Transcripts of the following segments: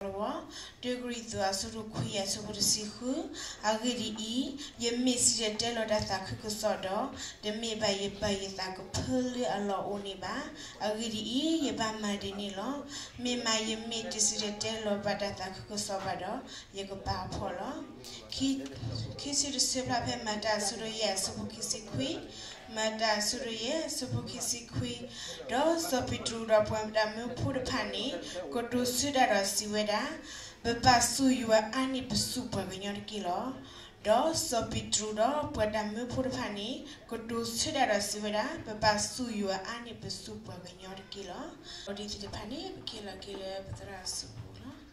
တၢ်ကရံၣ်သူးအဆၢဒိၣ်ခွံအဆၢဖိတဆံဃု, အဂ့ၢ်ဒ်အံၤ, ယမ့ၢ်စံၣ်တဲၤတဲလီၤတၢ်သးခုကစီၣ်ဒီး, တမ့ၢ်ဘၣ်ယပၢ်ယသးကဖၢလၢအလီၢ်အိၣ်န့ၣ်ဘၣ်. အဂ့ၢ်ဒ်အံၤ, ယဘၣ်မၤဒ်န့ၣ်လီၤ. မ့ၢ်မးယမ့ၢ်တစံၣ်တဲၤတဲလီၤဘၣ်တၢ်သးခုကစီၣ်ဘၣ်ဒီး, ယကပာ်အဖှီၣ်လီၤ. ခံဆံတဆၢဖျါဖဲမၤတၢ်အဆၢဒိၣ်ယဲၢ်အဆၢဖိခံဆံခွံ, မၤတၢ်အဆၢဒိၣ်ယဲၢ်အဆၢဖိခံဆံခွံ, ဒီးစီၤပ့းတရူးဒီးပှၤတၢ်မၢဖိတဖၣ်န့ၣ်, ကတိၤဆၢတၢ်ဒီးစံးဝဲဒၣ်, ပပာ်ဆူၣ်ယွၤအါန့ၢ်ပစူၢ်ပှၤကညီတက့ၢ်လီၤ. ဒီးစီၤပ့းတရူးဒီးပှၤတၢ်မၢဖိတဖၣ်န့ၣ်, ကတိၤဆၢတၢ်ဒီးစံးဝဲဒၣ်, ပပာ်ဆူၣ်ယွၤအါန့ၢ်ပစူၢ်ပှၤကညီတက့ၢ်လီၤ. ဒီးဒ်သ့ၣ်တဖၣ်န့ၣ် ပကဟ့ၣ်လီၤက့ၤလၢပသရၣ်အစုပူၤလီၤ.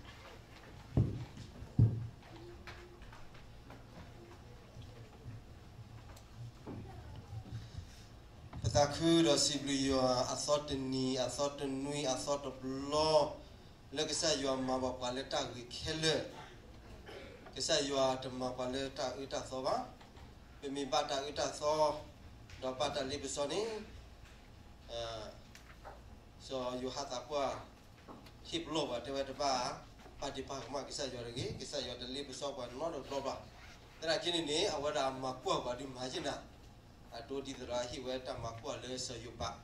ပသးခုဒီးစံးဘျုးယွၤအသီတနံၤ အသီတနွံ အသီတဘျီ, လၢကစၢ်ယွၤမၤဘၣ်ပှၤလၢတၢ်ဂ့ၤခဲလၢာ်, ကစၢ်ယွၤတမၤပှၤလၢတၢ်အၢတၢ်သီဘၣ်. ပမ့ၢ်ဘၣ်တၢ်အၢတၢ်သီ, ဒီးဘၣ်တၢ်လ့ပစီန့ၣ်, စီၤယိၤဟၣ်သးပှၢ် ဟ့ၣ်ပလီၢ်ပှၤတဲဝဲတဘၣ်, ပာ်ဒ့ၣ်ပာ်ကမၣ်ကစၢ်ယွၤတဂ့ၤ, ကစၢ်ယွၤတလ့ပစီပှၤနီတဘျီဘၣ်. သနာ်က့န့ၣ်န့ၣ် အဝဲဒၣ်မၤကွၢ်ပှၤဒုးမၤယ့ၢ်နၤ, အဒိဒ်သိးဒီးဟ့ၣ်ဝဲတၢ်မၤကွၢ်လၢစီၤယိၤဘး,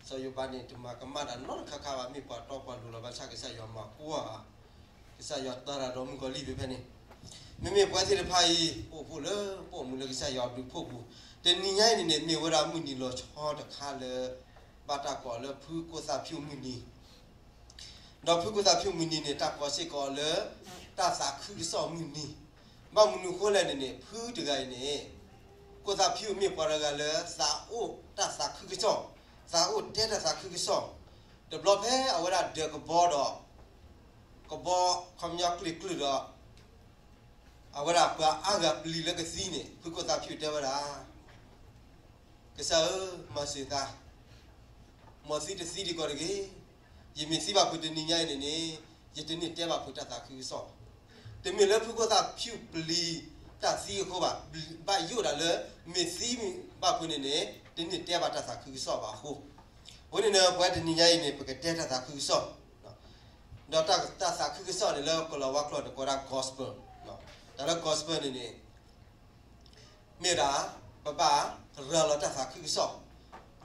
စီၤယိၤဘးန့ၣ် တမၤကမၣ်တၢ်နီတခါခါဘၣ်, မ့ၢ်ပှၤတီပှၤလိၤလီၤဘၣ်ဆၣ်ကစၢ်ယွၤမၤကွၢ်, ကစၢ်ယွၤတၢ်ရၤဒီးမုၣ်ကီၤလံၢ်ဖဲဖဲန့ၣ်, မ့မ့ၢ်ပဝဲသ့ၣ်တဖၣ်အံၤ အိၣ်ဖှိၣ်လၢပအိၣ်မူလၢကစၢ်ယွၤအဘျုးဖှိၣ်ပူၤ, တနံၤညါအံၤန့ၣ်န့ၣ် မ့ၢ်ဝဲဒၣ်မုၢ်နံၤလီၤဆီတခါလၢ ဘၣ်တၢ်ကိးလၢဖုကိၣ်သၣ်ဖၠူၣ်မုၢ်နံၤ ဒီးဖုကိၣ်သၣ်ဖၠူၣ်မုၢ်နံၤန့ၣ် တၢ်ကိးစ့ၢ်ကီးလၢ တၢ်သးခုကစီၣ်မုၢ်နံၤ, ဘၣ်မနုၤအဃိလဲၣ်န့ၣ်န့ၣ် ဖုတဂၤအံၤန့ၣ် ကိၣ်သၣ်ဖၠူၣ်မ့ၢ်ပှၤတဂၤလၢသးအိၣ်တၢ်သးခုကစီၣ်, သးအိၣ်တဲတၢ်သးခုကစီၣ်, တဘျီဖဲအဝဲဒၣ်ဒၢးကဘီဒီး ကဘီခီပညီကျ့ၣ်ကျၢၢ်ဒီး အဝဲဒၣ်ပှၤအါဂၤပျံၤလၢကသံန့ၣ် ဖုကိၣ်သၣ်ဖၠူၣ်တဲဝဲဒၣ် ကစၢ်ဧၢ, မၤစၢၤသး, မ်သုတသံဒံးကီးတဂ့ၤ. ယမ့ၢ်သံဘၣ်ဖုးတနံၤညါအံၤန့ၣ်န့ၣ် ယတန့ၢ်တဲဘၣ်ဖုးတၢ်သးခုကစီၣ်ဘၣ်. တမ့ၢ်လၢဖုကိၣ်သၣ်ဖၠူၣ်ပျံၤတၢ်သံအဃိဘၣ်, ဘၣ်ယိၣ်ဒၣ်လၢ မ့ၢ်သံဘၣ်ဖုးန့ၣ်န့ၣ် တန့ၢ်တဲဘၣ်တၢ်သးခုကစီၣ်ဘၣ်အဃိ, အဃိန့ၣ်န့ၣ် ပဝဲတနံၤညါအံၤန့ၣ် ပကတဲတၢ်သးခုကစီၣ် ဒီးတၢ်သးခုကစီၣ်န့ၣ်လၢကလီၤဝါကျိာ်န့ၣ် ကိးဝဲဒၣ် gospel, တၢ်လၢ gospel န့ၣ်န့ၣ် မ့ၢ်ဝဲဒၣ် ပဘၣ်ရၤလီၤတၢ်သးခုကစီၣ်,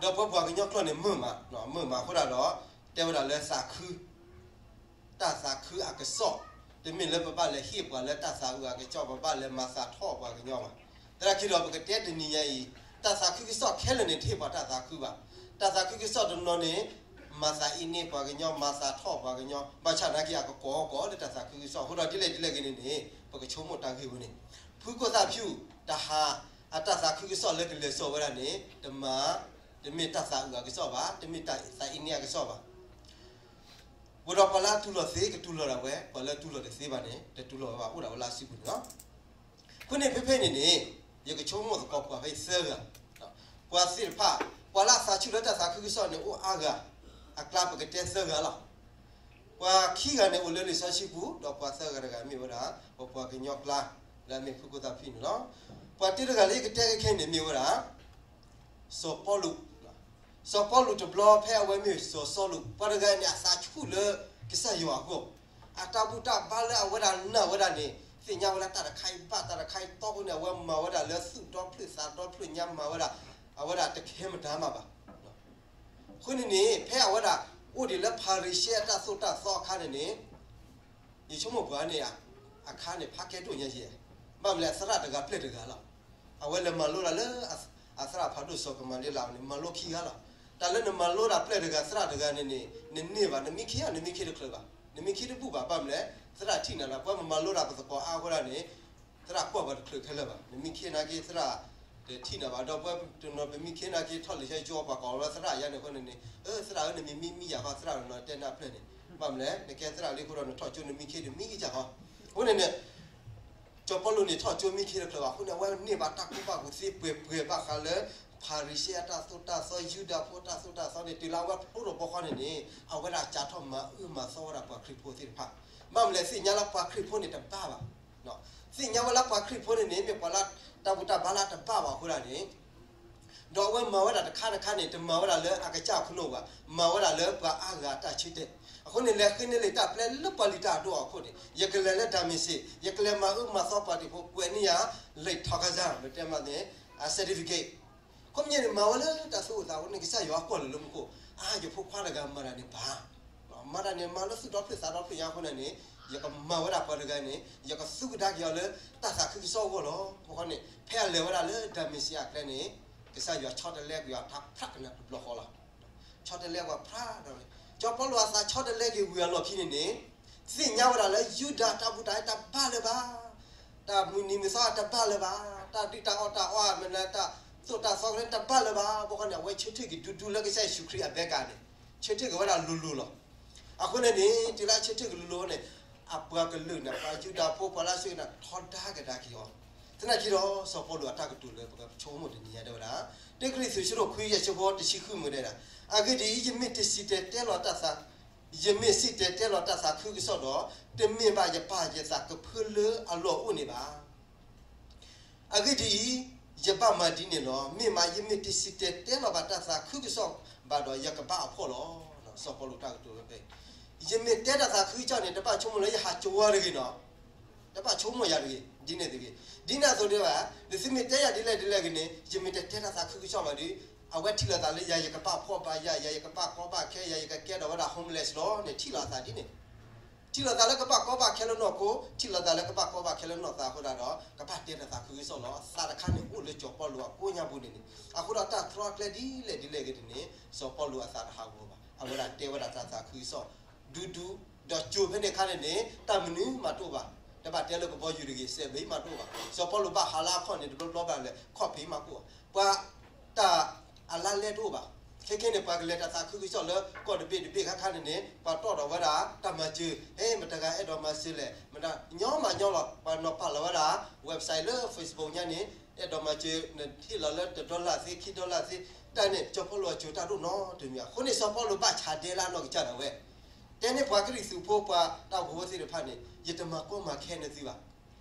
ဒီးပှၤပှၤကညီကျိာ်န့ၣ် မၢမး, မၢမးအဃိဒၣ်ဒီး တဲဝဲဒၣ်လၢသးခု တၢ်သးခုအကစီၣ်, တမ့ၢ်လၢပဘၣ်လဲၤဟ့ၣ်ပှၤလၢတၢ်သးအုးအကစီၣ်, ပဘၣ်လဲၤမၤသးထီၣ်ပှၤကညီဘၣ်. သနာ်က့ဒီး ပကတဲတနံၤညါအံၤ, တၢ်သးခုကစီၣ်ခဲလၢာ်န့ၣ် တဟ့ၣ်ပှၤတၢ်သးခုဘၣ်. တၢ်သးခုကစီၣ်တနီၤန့ၣ် မၤသးအ့န့ၢ်ပှၤကညီ, မၤသးထီၣ်ပှၤကညီ, ဘၣ်ဆၣ်သနာ်က့အကကိးကီးလၢတၢ်သးခုကစီၣ်, အဃိဒီးဒ်လဲၣ်ဒ်လဲၣ်ဂ့ၤန့ၣ်န့ၣ် ပကဆိကမိၣ်တၢ်ဂ့ၢ်ဝဲန့ၣ်, ဖုကိၣ်သၣ်ဖၠူၣ်တဟါ အတၢ်သးခုကစီၣ်လၢကလဲၤစိာ်ဝဲဒၣ်န့ၣ် တမၤ, တမ့ၢ်တၢ်သးအုးအကစီၣ်ဘၣ်, တမ့ၢ်တၢ်သးအ့န့ၢ်အကစီၣ်ဘၣ်. ဝံၤဒီးပှၤလၢအတူၢ်လိာ်သ့ကတူၢ်လိာ်ဒၣ်ဝဲ, ပှၤလၢအတူၢ်လိာ်တသ့ဘၣ်န့ၣ် တတူၢ်လိာ်ဝဲဘၣ်, အိၣ်ဒၣ်ဝဲလၢအစုပူၤန့ၣ်လီၤ. အဃိန့ၣ်ဖဲဖဲန့ၣ်န့ၣ် ယကဆိကမိၣ်သကိးပှၤဖဲသၢဂၤ, ပှၤသ့ၣ်တဖၣ်, ပှၤလၢအသးဆူၣ်လၢတၢ်သးခုကစီၣ်န့ၣ် အိၣ်အါဂၤ, အကျါပကတဲသၢဂၤလီၤ. ပှၤခံဂၤန့ၣ် အိၣ်လၢလံာ်စီဆှံပူၤ, ဒီးပှၤသၢဂၤတဂၤမ့ၢ်ဝဲဒၣ် ပပှၤကညီကျါ လၢအမ့ၢ်ဖုကိၣ်သၣ်ဖၠူၣ်န့ၣ်လီၤ. ပှၤတၢတဂၤလၢယကတဲခဲအံၤန့ၣ်မ့ၢ်ဝဲဒၣ် စီၤပီလူး, စီၤပီလူးတဘျီဖဲအဝဲမ့ၢ်စီၤစီလူး, ပှၤတဂၤန့ၣ် အသးဆူၣ်လၢကစၢ်ယွၤအဂီၢ်, အတၢ်ဘူၣ်တၢ်ဘါလၢအဝဲဒၣ်နာ်ဝဲဒၣ်န့ၣ် သ့ၣ်ညါဝဲလၢတၢ်တခါအံၤဘၣ်, တၢ်တခါအံၤတီအဃိန့ၣ် အဝဲမၤဝဲဒၣ်လၢသူၣ်ဒီဖျၢၣ်သးဒီဖျၢၣ်ညါ, မၤဝဲဒၣ်, အဝဲဒၣ်တကဲမတၤမးဘၣ်. အဃိန့ၣ်န့ၣ် ဖဲအဝဲဒၣ် အိၣ်ဒံးလၢဖၤရံၤၡဲအတၢ်သိၣ်တၢ်သီအခါန့ၣ်န့ၣ် ယဆိကမိၣ်ပှၤန့ၣ် အခါန့ၣ် ဖးကဲဒိၣ်ညါယဲၢ်, ဘၣ်မနုၤလဲၣ် အသရၣ်တဂၤပျဲၢ်တဂၤလီၤ. အဝဲလဲၤမၤလိဒၣ်လၢ အသရၣ်ဖးဒိၣ်စီၤကမၤလ့လးန့ၣ် မၤလိခံဂၤလီၤ. တၢ်လၢနမၤလိဒၣ်ပျဲၢ်တဂၤ သရၣ်တဂၤန့ၣ်န့ၣ် နန့ၢ်ဘၣ်, နမံခ့ဧါ, နမံခ့တချုးဘၣ်, နမံခ့တဘူၣ်ဘၣ်, ဘၣ်မနုၤလဲၣ် သရၣ်ထံၣ်နၤလီၤ. ပှၤမၤလိဒၣ်ပသကိးအါအဃိဒၣ်န့ၣ် သရၣ်ကွၢ်ပှၤတချုးခဲလၢာ်ဘၣ်. နမံခ့နာ်က့ သရၣ်တထံၣ်နၤဘၣ်. ဒီးပှၤတနီၤ ပမံခ့နာ်က့ ထီၣ်လံာ်စီဆှံကၠိ ပှၤကိးလၢသရၣ်ယါန့ၣ်အဃိန့ၣ်န့ၣ်, အၢ သရၣ်ဧၢ နမံၤမံၤမံၤယၤဃီ သရၣ်တနီၤတဲနၢ်ပျဲၢ်န့ၣ်, ဘၣ်မနုၤလဲၣ် နကဲသရၣ်လံအဃိဒီး နထီၣ်ကၠိနမံခ့တမံၤကစၢ်ဃီ. အဃိန့ၣ်န့ၣ် စီၤပီလူးန့ၣ် ထီၣ်ကၠိမံခ့တချုးဘၣ်. အဃိန့ၣ် အဝဲန့ၢ်ဘၣ်တၢ်ကူၣ်ဘၣ်ကူၣ်သ့ပှဲၤပှဲၤဘၣ်ဃးလၢ ဖၤရံၤၡဲအတၢ်သိၣ်တၢ်သီ ယူဒၤဖိတၢ်သိၣ်တၢ်သီန့ၣ် တုၤလၢအဝဲဖျိထီၣ်ဘီဃီန့ၣ်န့ၣ် အဝဲဒၣ်စးထီၣ်မၤအၢမၤသီဝဲဒၣ်ပှၤခရံာ်ဖိသ့ၣ်တဖၣ်. ဘၣ်မနုၤလဲၣ် သ့ၣ်ညါလၢပှၤခရံာ်ဖိန့ၣ်တဘၣ်ဘၣ်. သ့ၣ်ညါဝဲလၢပှၤခရံာ်ဖိန့ၣ်န့ၣ် မ့ၢ်ပှၤလၢတၢ်ဘူၣ်တၢ်ဘါလၢတဘၣ်ဘၣ်အဃိဒၣ်န့ၣ် ဒီးအဝဲမၤဝဲဒၣ်တခါတခါန့ၣ် တမၤဝဲဒၣ်လၢအကစၢ်အခိၣ်နူာ်ဘၣ်, မၤဝဲဒၣ်လၢပှၤအါဂၤအတၢ်ဆၢတဲာ်. အဃိန့ၣ် လဲၤဃ့န့ၢ်လံာ်တၢ်ပျဲလၢပှၤလုၢ်တၢ်အဒိၣ်အခိၣ်န့ၣ်, ယကလဲၤလၢ Damascus, ယကလဲၤမၤအၢမၤသီပှၤတံၤဖိ ကွဲးန့ၢ်ယၤ လံာ်ထီကစၢ် မ့ၢ်တဲမးန့ၣ် အ certificate. ခီပညီန့ၣ် မၤဝဲလၢတၢ်သူၣ်အိၣ်သးအိၣ်န့ၣ် ကစၢ်ယွၤကွၢ်လီၤလၢမူခိၣ်, အါ ယဖိခွါတဂၤမၤတၢ်န့ၣ်ဘၣ် မၤတၢ်န့ၣ် မၤလၢသူၣ်ဒီဖျၢၣ်သးဒီဖျၢၣ်ညါအဃိန့ၣ်န့ၣ်, ယကမၤဝဲဒၣ်ပှၤတဂၤန့ၣ် ယကသူကဒါက့ၤအီၤလၢတၢ်သးခုကစီၣ်အဂီၢ်လီၤ. အဃိန့ၣ် ဖဲအလဲၤဝဲဒၣ်လၢ Damascus အကျဲန့ၣ် ကစၢ်ယွၤဆီတလဲကွံာ်အီၤတၢ်ဖျးကနၣ်တဘျီဃီလီၤ. ဆီတလဲကွံာ်ဖျးဒီး စီၤပီလူးအသးဆီတလဲက့ၤဝံၤအလီၢ်ခံန့ၣ်န့ၣ်, သ့ၣ်ညါဝဲဒၣ်လၢယူဒၤတၢ်ဘူၣ်တၢ်အ့တၢ်ဘၣ်လၢၤဘၣ်, တၢ်မုၢ်နံၤမုၢ်သီတဘၣ်လၢၤဘၣ်, တၢ်ဒုၣ်တၢ်အီၣ်တၢ်အီမ့ၢ်လၢတၢ်သိၣ်တၢ်သီကလၢတဘၣ်လၢၤဘၣ်. ဘၣ်ဃီန့ၣ် အဝဲဆၢထၢၣ်က့ၤဒူဒူလၢကစၢ်ယ့ၣ်ၡူးခရံာ်အဘဲကးန့ၣ်, ဆၢထၢၣ်က့ၤဝဲဒၣ်လိၤလိၤလီၤ. အဃိန့ၣ်န့ၣ် တုၤလၢအဆၢထၢၣ်က့ၤလိၤလိၤန့ၣ်, အပှၤကလုာ်န့ၣ် ပှၤယူဒၤဖိ ပှၤလၢအဆၢက့ၤန့ၣ် ထီဒါကဒါက့ၤအီၤ. သနာ်က့ဒီး စီၤပီလူးအတၢ်ကတိၤလၢပကဆိကမိၣ်တနံၤညါဒၣ်ဝဲဒၣ်, တၢကရံၣ်သူး အဆၢဒိၣ်ခွံ အဆၢဖိတဆံဃု မ့ၢ်တဲဒၣ်, အဂ့ၢ်ဒ်အံၤ, ယမ့ၢ်တစံၣ်တဲၤတဲလီၤတၢ်သး, ယမ့ၢ်စံၣ်တဲၤတဲလီၤတၢ်သးခုကစီၣ်ဒီး, တမ့ၢ်ဘၣ်ယပၢ်ယသးကဖၢလၢအလီၢ်အိၣ်န့ၣ်ဘၣ်. အဂ့ၢ်ဒ်အံၤ, ယဘၣ်မၤဒ်န့ၣ်လီၤ. မ့ၢ်မး ယမ့ၢ်တစံၣ်တဲၤတဲလီၤဘၣ်တၢ်သးခုကစီၣ်ဘၣ်ဒီး ယကဘၣ်အဖှီၣ်လီၤ. စီၤပီလူးတၢ်ကတိၤလၢဖဲ, ယမ့ၢ်တဲတၢ်သးခုကစီၣ်န့ၣ် တဘၣ်ဆိကမိၣ်လၢယဟးကၠိဝါတဂ့ၤနီၤ, တဘၣ်ဆိကမိၣ်ယၤတဂ့ၤ, ဒ်န့ၣ်တဂ့ၤ. ဒ်န့ၣ်အသိးဒ်ဝဲ, နသုမ့ၢ်တဲယၤဒ်လဲၣ်ဒ်လဲၣ်ဂ့ၤန့ၣ် ယမ့ၢ်တတဲတၢ်သးခုကစီၣ်ဘၣ်ဒီး, အဝဲထံၣ်လိာ်သးလၢယၤ ယကဘၣ်ဖှီၣ်ဘၣ်ယၤ, ယၤယကဘၣ်ကီဘၣ်ခဲ, ယၤယကကဲထီၣ်ဝဲဒၣ် homeless လီၤန့ၣ် ထံၣ်လိာ်အသးဒ်န့ၣ် ထံၣ်လိာ်သးလၢကဘၣ်ကီဘၣ်ခဲလၢနီၢ်ခိ, ထံၣ်လိာ်သးလၢကဘၣ်ကီဘၣ်ခဲလၢနီၢ်သးအဃိသတးဒီး ကဘၣ်တဲတၢ်သးခုကစီၣ်လီၤ. အသးတခါန့ၣ်အိၣ်လၢစီၤပီလူးအကိးညါပူၤန့ၣ်န့ၣ်, အဃိဒီးတၢ်တြီအကျဲဒ်လဲၣ်ဒ်လဲၣ်ဂ့ၤန့ၣ်န့ၣ် စီၤပီလူးအသးတဟးဂီၤဘၣ်. အဝဲဒၣ်တဲဝဲဒၣ်တၢ်သးခုကစီၣ် ဒူဒူ, ဒီးကၠိဖဲန့ၣ်အခါန့ၣ်န့ၣ် တၢ်မနုၤမးတအိၣ်ဘၣ်. တဘၣ်တဲလၢကဘီယူၤတဂ့ၤ, စဲးဘ့မးတအိၣ်ဘၣ်. စီၤပီလူးဘၣ်ဟးလၢအခီၣ်န့ၣ် တဘျီဘျီဘၣ်လဲၣ် ခီၣ်ဖံးမးကအိၣ်, ပှၤ တၢ်အလါလဲတအိၣ်ဘၣ်. ခဲခဲန့ၣ် ပှၤကလဲၤတၢ်သးခုကစီၣ်လၢကီၢ်တဘ့ၣ်တဘ့ၣ်ခါခါန့ၣ်န့ၣ် ပှၤတီၣ်ထီၣ်ဝဲဒၣ်တၢ်မၤစၢၤ, ဟဲ မတၤဂၤအဲၣ်ဒိးမၤစၢၤလဲၣ်, မတၤညီမးညီလီၤ. ပှၤနီၤဖးလီၤဝဲဒၣ် website လၢ Facebook ညါန့ၣ်, အဲၣ်ဒိးမၤစၢၤ နဟ့ၣ်လီၤလၢတ dollar သ့ ခံ dollar သ့, တၢ်န့ၣ် စီၤပီလူးအစၢၤတၢ်ဒိၣ်နီတမံၤ. အဃိန့ၣ် စီၤပီလူးဘၣ်ဆၣ်ဒဲလၢအနီၢ်ကစၢ်ဒၣ်ဝဲ, တဲန့ၢ်ပှၤကရံၣ်သူးဖိ ပှၤတၢ်အိၣ်ဖှိၣ်ဖိသ့ၣ်တဖၣ်န့ၣ်, ယတမၤကီမၤခဲနသုဘၣ်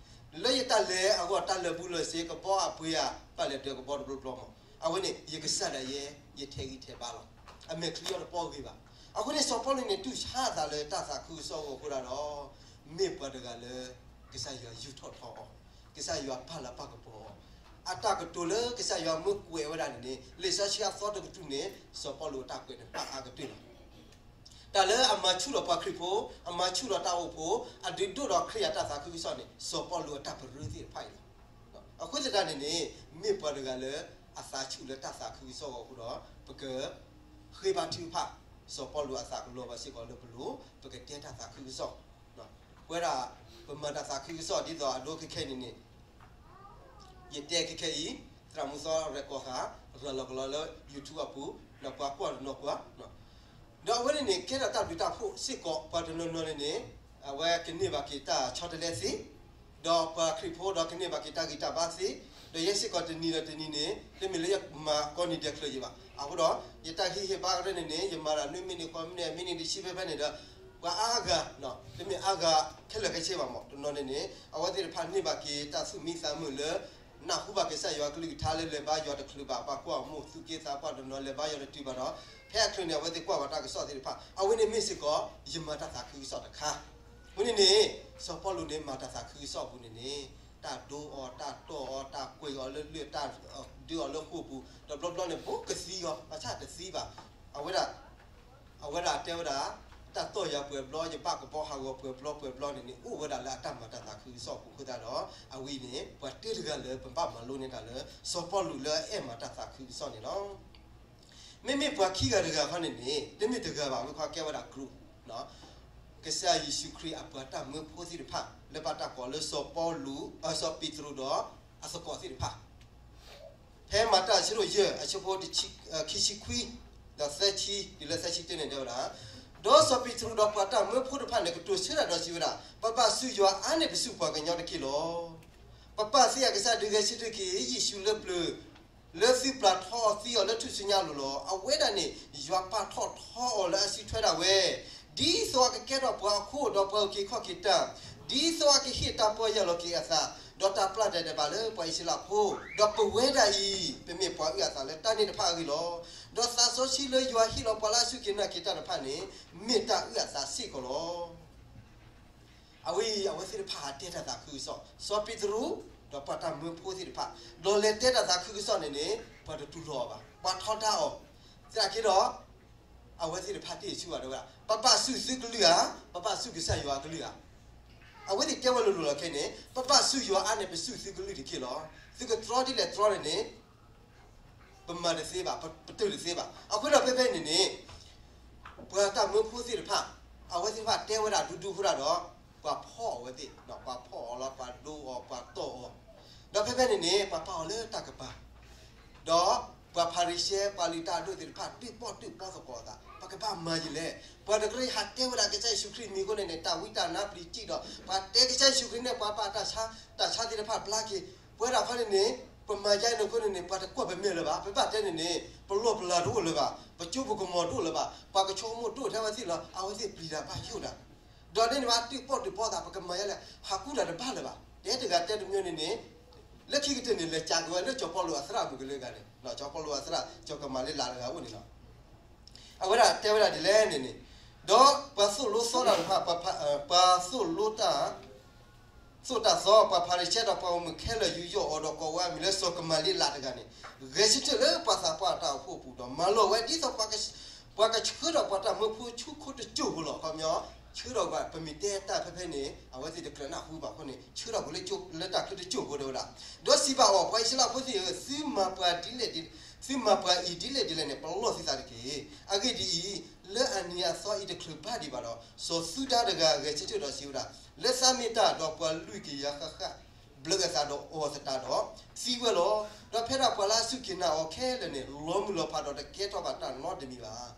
လၢယတၢ်လဲၤအဂီၢ် တၢ်လၢာ်ဘူၣ်လၢာ်စ့ ကဘီအပှ့ၤဧါ, ဘၣ်လဲၤဒၢးကဘီတဘျီဘျီမး, အဝဲန့ၣ် ယကစၢ်ဒၣ်ယဲ ယထဲးဂံၢ်ထဲးဘါလီၤ. အမဲာ်ချံအီၤတပီၢ်ဂ့ၤဘၣ်. အဃိန့ၣ် စီၤပီလူးန့ၣ် တူၢ်ဆါအသးလၢတၢ်သးခုကစီၣ်အဂီၢ်အဃိသတးဒီး, မ့ၢ်ပှၤတဂၤလၢ ကစၢ်ယွၤယူာ်ထီၣ်ထီအီၤ, ကစၢ်ယွၤပာ်လၤပာ်ကပီၤအီၤ, အတၢ်ကတိၤလၢကစၢ်ယွၤမၢကွဲးဝဲဒၣ်န့ၣ်န့ၣ် လံာ်စီဆှံအသီတကတြူၢ်န့ၣ် စီၤပီလူးအတၢ်ကွဲးန့ၣ် ပာ်အါကတၢၢ်လီၤ. တၢ်လၢအမၤဆူၣ်ထီၣ်ပှၤခရံာ်ဖိ, အမၤဆူၣ်ထီၣ်တၢ်အိၣ်ဖှိၣ်, အဒုးဒိၣ်ထီၣ်ခရံာ်အတၢ်သးခုကစီၣ်န့ၣ် စီၤပီလူးအတၢ်ပရၢသ့ၣ်တဖၣ်အံၤလီၤ. အဃိသတးန့ၣ်န့ၣ် မ့ၢ်ပှၤတဂၤလၢအသးဆူၣ်လၢတၢ်သးခုကစီၣ်အဂီၢ်အဃိဒီး ပက ဃ့ဘါထုကဖၣ်, စီၤပီလူးအသးကလီၤဘၣ်စ့ၢ်ကီးလၢပလိၤ, ပကတဲတၢ်သးခုကစီၣ်, ပဝဲဒၣ် ပမၤတၢ်သးခုကစီၣ်ဒ်သိးအဒိခဲခဲအံၤန့ၣ်န့ၣ် ယတဲခဲခဲအံၤ, သရၣ်မုၣ်သီရဲၣ်ကီၢ်ဃာ် ရၤလီၤကလီလၢ YouTube အပူၤ, ဒီးပှၤကွၢ်တနီၤကွၢ်, ဒီးအဝဲန့ၣ်န့ၣ် ကဲထီၣ်တၢ်ဘျုးတၢ်ဖှိၣ်စ့ၢ်ကီး ပှၤတနီၤနီၤန့ၣ်န့ၣ် အဝဲကန့ၢ်ဘၣ်က့ၤတၢ်ဆီတလဲသ့, ဒီးပှၤခရံာ်ဖိဒီးကန့ၢ်ဘၣ်က့ၤတၢ်ဂံၢ်တၢ်ဘါသ့, ဒီးယဲစ့ၢ်ကီးတနံၤဒီးတနံၤန့ၣ် တမ့ၢ်လၢယမၤကိးနံၤဒဲးချုးယံၤဘၣ်. အဃိဒီး ယတၢ်ဟံးဟ့ၣ်ဘါကရၢန့ၣ်န့ၣ် ယမၤတၢ်နွံမံးနံးဃိးမံးနံး မံးနံးတဆံဖဲဖဲန့ၣ်ဒီး ပှၤအါဂၤ, တမ့ၢ်အါဂၤခဲလၢာ်ခဲဆ့ဘၣ်မး, တနီၤန့ၣ်န့ၣ် အဝဲသ့ၣ်တဖၣ်န့ၢ်ဘၣ်က့ၤတၢ်သူၣ်မံသးမုာ်လၢ နၢ်ဟူဘၣ်ကစၢ်ယွၤကလုၢ်ကထါလၢလဲၤဘါယွၤတချုးဘၣ်, ပှၤကွၢ်အမိၢ်သူၣ်က့သးပှၢ်တနီၤလဲၤဘါယွၤတတုၤဘၣ်ဒီး ဖဲအချုးန့ၣ် အဝဲသ့ၣ်ကွၢ်ဘၣ်တၢ်ကစီၣ်သ့ၣ်တဖၣ်, အဝဲန့ၣ်မ့ၢ်စ့ၢ်ကီး ယမၤတၢ်သးခုကစီၣ်တခါ. အဝဲန့ၣ်န့ၣ် စီၤပီလူးန့ၣ်မၤတၢ်သးခုကစီၣ်အပူၤန့ၣ်န့ၣ် တၢ်ဒိအီၤ, တၢ်တီၢ်အီၤ, တၢ်ကွံာ်အီၤလၢလၢၢ်, တၢ်ဒုးအီၤလၢဃိာ်ပူၤ, ဒီးဘျီဘျီန့ၣ် ဘူးကသံအီၤ, ဘၣ်ဆၣ်တသံဘၣ်. အဝဲဒၣ် အဝဲဒၣ်တဲဝဲဒၣ် တၢ်တီၢ်ယၤပှဲၤဘျီ, ယဘၣ်ကဘီဟးဂီၤပှဲၤဘျီပှဲၤဘျီန့ၣ်န့ၣ် အိၣ်ဝဲဒၣ်လၢအတၢ်မၤတၢ်သးခုကစီၣ်အပူၤအဃိသတးဒီး အဝဲအံၤန့ၣ် ပှၤတၢတဂၤလၢပဘၣ်မၤလိန့ၢ်တၢ်လၢ စီၤပီလူးလၢအအဲၣ်မၤတၢ်သးခုကစီၣ်န့ၣ်လီၤ. မ့မ့ၢ်ပှၤခံဂၤတဂၤခီန့ၣ်န့ၣ် တမ့ၢ်တဂၤဘၣ်, ဝဲခီကဲဝဲဒၣ် group, ကစၢ်ယ့ၣ်ၡူးခရံာ်အပှၤတၢ်မၢဖိသ့ၣ်တဖၣ် လၢဘၣ်တၢ်ကိးလၢစီၤပီလူး, စီၤပ့းတရူးဒီးအသကိးသ့ၣ်တဖၣ် ဖဲမၤတၢ်အဆၢဒိၣ်ယဲၢ် အဆၢဖိ ခံဆံခွံ ဒီးသၢဆံ တုၤလၢသၢဆံတၢန့ၣ်တဲဝဲဒၣ်, ဒီးစီၤပ့းတရူးဒီးပှၤတၢ်မၢဖိတဖၣ်န့ၣ် ကတိၤဆၢတၢ်ဒီးစံးဝဲဒၣ်, ပဘၣ်စူၢ်ယွၤအါန့ၢ်ပစုပှၤကညီတက့ၢ်လီၤ. ပပၢ်သ့ၣ်အကစၢ်ဒုးဂဲၤဆၢထၢၣ်က့ၤ ယ့ၣ်ၡူးလၢပျၢၤ လၢသုပျၢ်ထီအီၤသံအီၤလၢထူၣ်စုညါအလိၤလီၤ. အဝဲဒၣ်န့ၣ် ယွၤပာ်ထီၣ်ထီအီၤလၢအစုထွဲဒၣ်ဝဲ, ဒ်သိးအကကဲထီၣ်ပှၤအခိၣ်ဒီးပှၤအုၣ်က့ၤခီၣ်က့ၤတၢ်, ဒ်သိးအကဟ့ၣ်တၢ်ပီၢ်ယၢ်လီၤက့ၤအသး, ဒီးတၢ်ပျၢ်တၢ်ဒဲးဘးလၢပှၤအံၣ်စရ့လးဖိ, ဒီးပဝဲဒၣ်အံၤ ပမ့ၢ်ပှၤအုၣ်အသးလၢတၢ်န့ၣ်တဖၣ်အဂ့ၢ်လီၤ. ဒီးသးစီဆှံလၢယွၤဟ့ၣ်လီၤပှၤလၢအစူၢ်က့ၤနာ်က့ၤတၢ်တဖၣ်န့ၣ် မ့ၢ်တၢ်အုၣ်အသးစ့ၢ်ကီးလီၤ. အဝဲအံၤ အဝဲသ့ၣ်တဖၣ်ဟးတဲတၢ်သးခုကစီၣ်, စီၤပ့းတရူး ဒီးပှၤတၢ်မၢဖိသ့ၣ်တဖၣ်, ဒီးလဲၤတဲတၢ်သးခုကစီၣ်န့ၣ်န့ၣ် ပှၤတတူၢ်လိာ်အီၤဘၣ်, ပှၤထီဒါအီၤ, သနာ်က့ဒီး အဝဲသ့ၣ်တဖၣ်တ့ၢ်ဆူၣ်ဘၣ်တဲဝဲဒၣ် ပဘၣ်ဆူၣ်သုကလုၢ်ဧါ, ပဘၣ်ဆူၣ်ကစၢ်ယွၤအကလုၢ်ဧါ. အဝဲသ့ၣ်တဲဝဲလိၤလိၤလီၤခဲအံၤန့ၣ် ပဘၣ်ဆူၣ်ယွၤအါန့ၣ် ပဆူၣ်သုကလုၢ်တက့ၢ်လီၤ. သုကတြီဒ်လဲၣ်တြီန့ၣ်န့ၣ် ပမၤတသ့ဘၣ်, ပတုာ်တသ့ဘၣ်. အဃိဒီးဖဲဖဲန့ၣ်န့ၣ် ပှၤတၢ်မၢဖိသ့ၣ်တဖၣ် အဝဲသ့ၣ်တဖၣ်တဲဝဲဒၣ်ဒူဒူအဃိဒၣ်ဒီး ပှၤဖီၣ်အီၤဝဲသ့ၣ်, ပှၤဖီၣ်အီၤလီၤ, ပှၤဒိအီၤ, ပှၤတီၢ်အီၤ, ဒီးဖဲဖဲန့ၣ်န့ၣ် ပှၤပာ်အီၤလၢတၢ်ကပၤ ဒီးပှၤဖၤရံၤၡဲ ပှၤလုၢ်တၢ်အဒိၣ်သ့ၣ်တဖၣ် ဒုးပီၣ်ဒုးပီသကိးအသး, ပကဘၣ်မၤယံာ်လဲၣ်. ပှၤတကြၢးဟးတဲဝဲဒၣ်ကစၢ်ယ့ၣ်ၡူးခရံာ်မံၤအဃိန့ၣ်န့ၣ် တၢ်ဝံတၢ်နါပျံၤစံၣ်ဒီး ပှၤတဲကစၢ်ယ့ၣ်ၡူးခရံာ်န့ၣ် ပှၤပာ်တၢ်ဆါ, တၢ်ဆါသ့ၣ်တဖၣ်ဘျါက့ၤ, ပဝဲဒၣ်ခီန့ၣ်န့ၣ် ပမၤယါအံၤန့ၣ်အဃိန့ၣ်န့ၣ် ပှၤတကွၢ်ပမဲာ်လၢၤဘၣ်, ပဘၣ်တဲန့ၣ်န့ၣ် ပလီၢ်ပလၤတအိၣ်လၢၤဘၣ်, ပကၠိပကမီၤတအိၣ်လၢၤဘၣ်, ပှၤကဆိကမိၣ်တအိၣ်ထဲဝဲသ့ၣ်လီၤ, အဝဲသ့ၣ်ပျံၤတၢ်ဘၣ်ယိၣ်ဒၣ် ဒီးန့ၣ်န့ၣ်ဘၣ် ဒုးပီၣ်ဒုးပီသး ပကမၤယါလဲၣ်, ဟးကူတၢ်တဘၣ်လၢၤဘၣ်. တဲတဂၤတဲတမံၤန့ၣ်န့ၣ် လၢခံကတၢၢ်န့ၣ် လဲၤကးက့ၤဝဲလၢစီၤပီလူးအသရၣ်မုၣ်ကလၢဂၤန့ၣ်, စီၤပီလူးအသရၣ် စီၤကမၤလ့လးတဂၤအိၣ်န့ၣ်လီၤ. အဝဲဒၣ်တဲဝဲဒၣ်ဒ်လဲၣ်န့ၣ်န့ၣ်, ဒီးပှၤသိၣ်လိသီတၢ်တဖၣ်, ပှၤသိၣ်လိတၢ် သိၣ်တၢ်သီ ပှၤဖၤရံၤၡဲဒီးပှၤဂီၢ်မုၢ်ခဲလၢာ်ယူးယီၣ်အီၤဒီးကိးဝဲအမံၤလၢစီၤကမၤလ့လးတဂၤန့ၣ်, ဂဲၤဆၢထၢၣ်လၢပှၤသးပှၢ်တၢ်အိၣ်ဖှိၣ်အပူၤဒီး မၤလိာ်ဝဲဒ်သိး ပှၤကဆှၢထီၣ်ပှၤတၢ်မၢဖိဆူခိၣ်တစိၢ်ဖိလီၤ. ခီပညီ ဆှၢထီၣ်ပှၤ ပမ့ၢ်တဲတၢ်ဖဲဖဲန့ၣ် အဝဲသ့ၣ်တကြၢးနၢ်ဟူဘၣ်အဃိန့ၣ် ဆှၢထီၣ်ပှၤလၢတၢ်ချၢတစိၢ်ဖိတဲဝဲဒၣ်, ဒီးစံးဘၣ်အီၤ, ပှၤအံၣ်စရ့လးဖိသ့ၣ်ဧၢ, သုမၤပှၤဒ်လဲၣ်ဒ်, သုမၤပှၤအံၤဒ်လဲၣ်ဒ်လဲၣ်န့ၣ် ပလီၢ်သုသးတက့ၢ်. အဂ့ၢ်ဒ်အံၤ, လၢအနံၤအသီအံၤတချုးဘၣ်ဒံးဘၣ်ဒီး စီၤသူဒၤတဂၤဂဲၤဆၢထၢၣ်ဒီးစံးဝဲဒၣ်, လၢသးမ့ၢ်တၢ်ဒီးပှၤလွံၢ်ကယၤဃၣ်ဃၣ် ဘျၢအသးဒီးအီၣ်သတးဒီး သံဝဲလီၤ. ဒီးဖဲဒၣ်ပှၤလၢအစူၢ်က့ၤနာ်အီၤခဲလၢာ်န့ၣ် လီၤမုၢ်လီၤဖးဒီးတကဲထီၣ်ဘၣ်တၢ်နီတမံၤဘၣ်.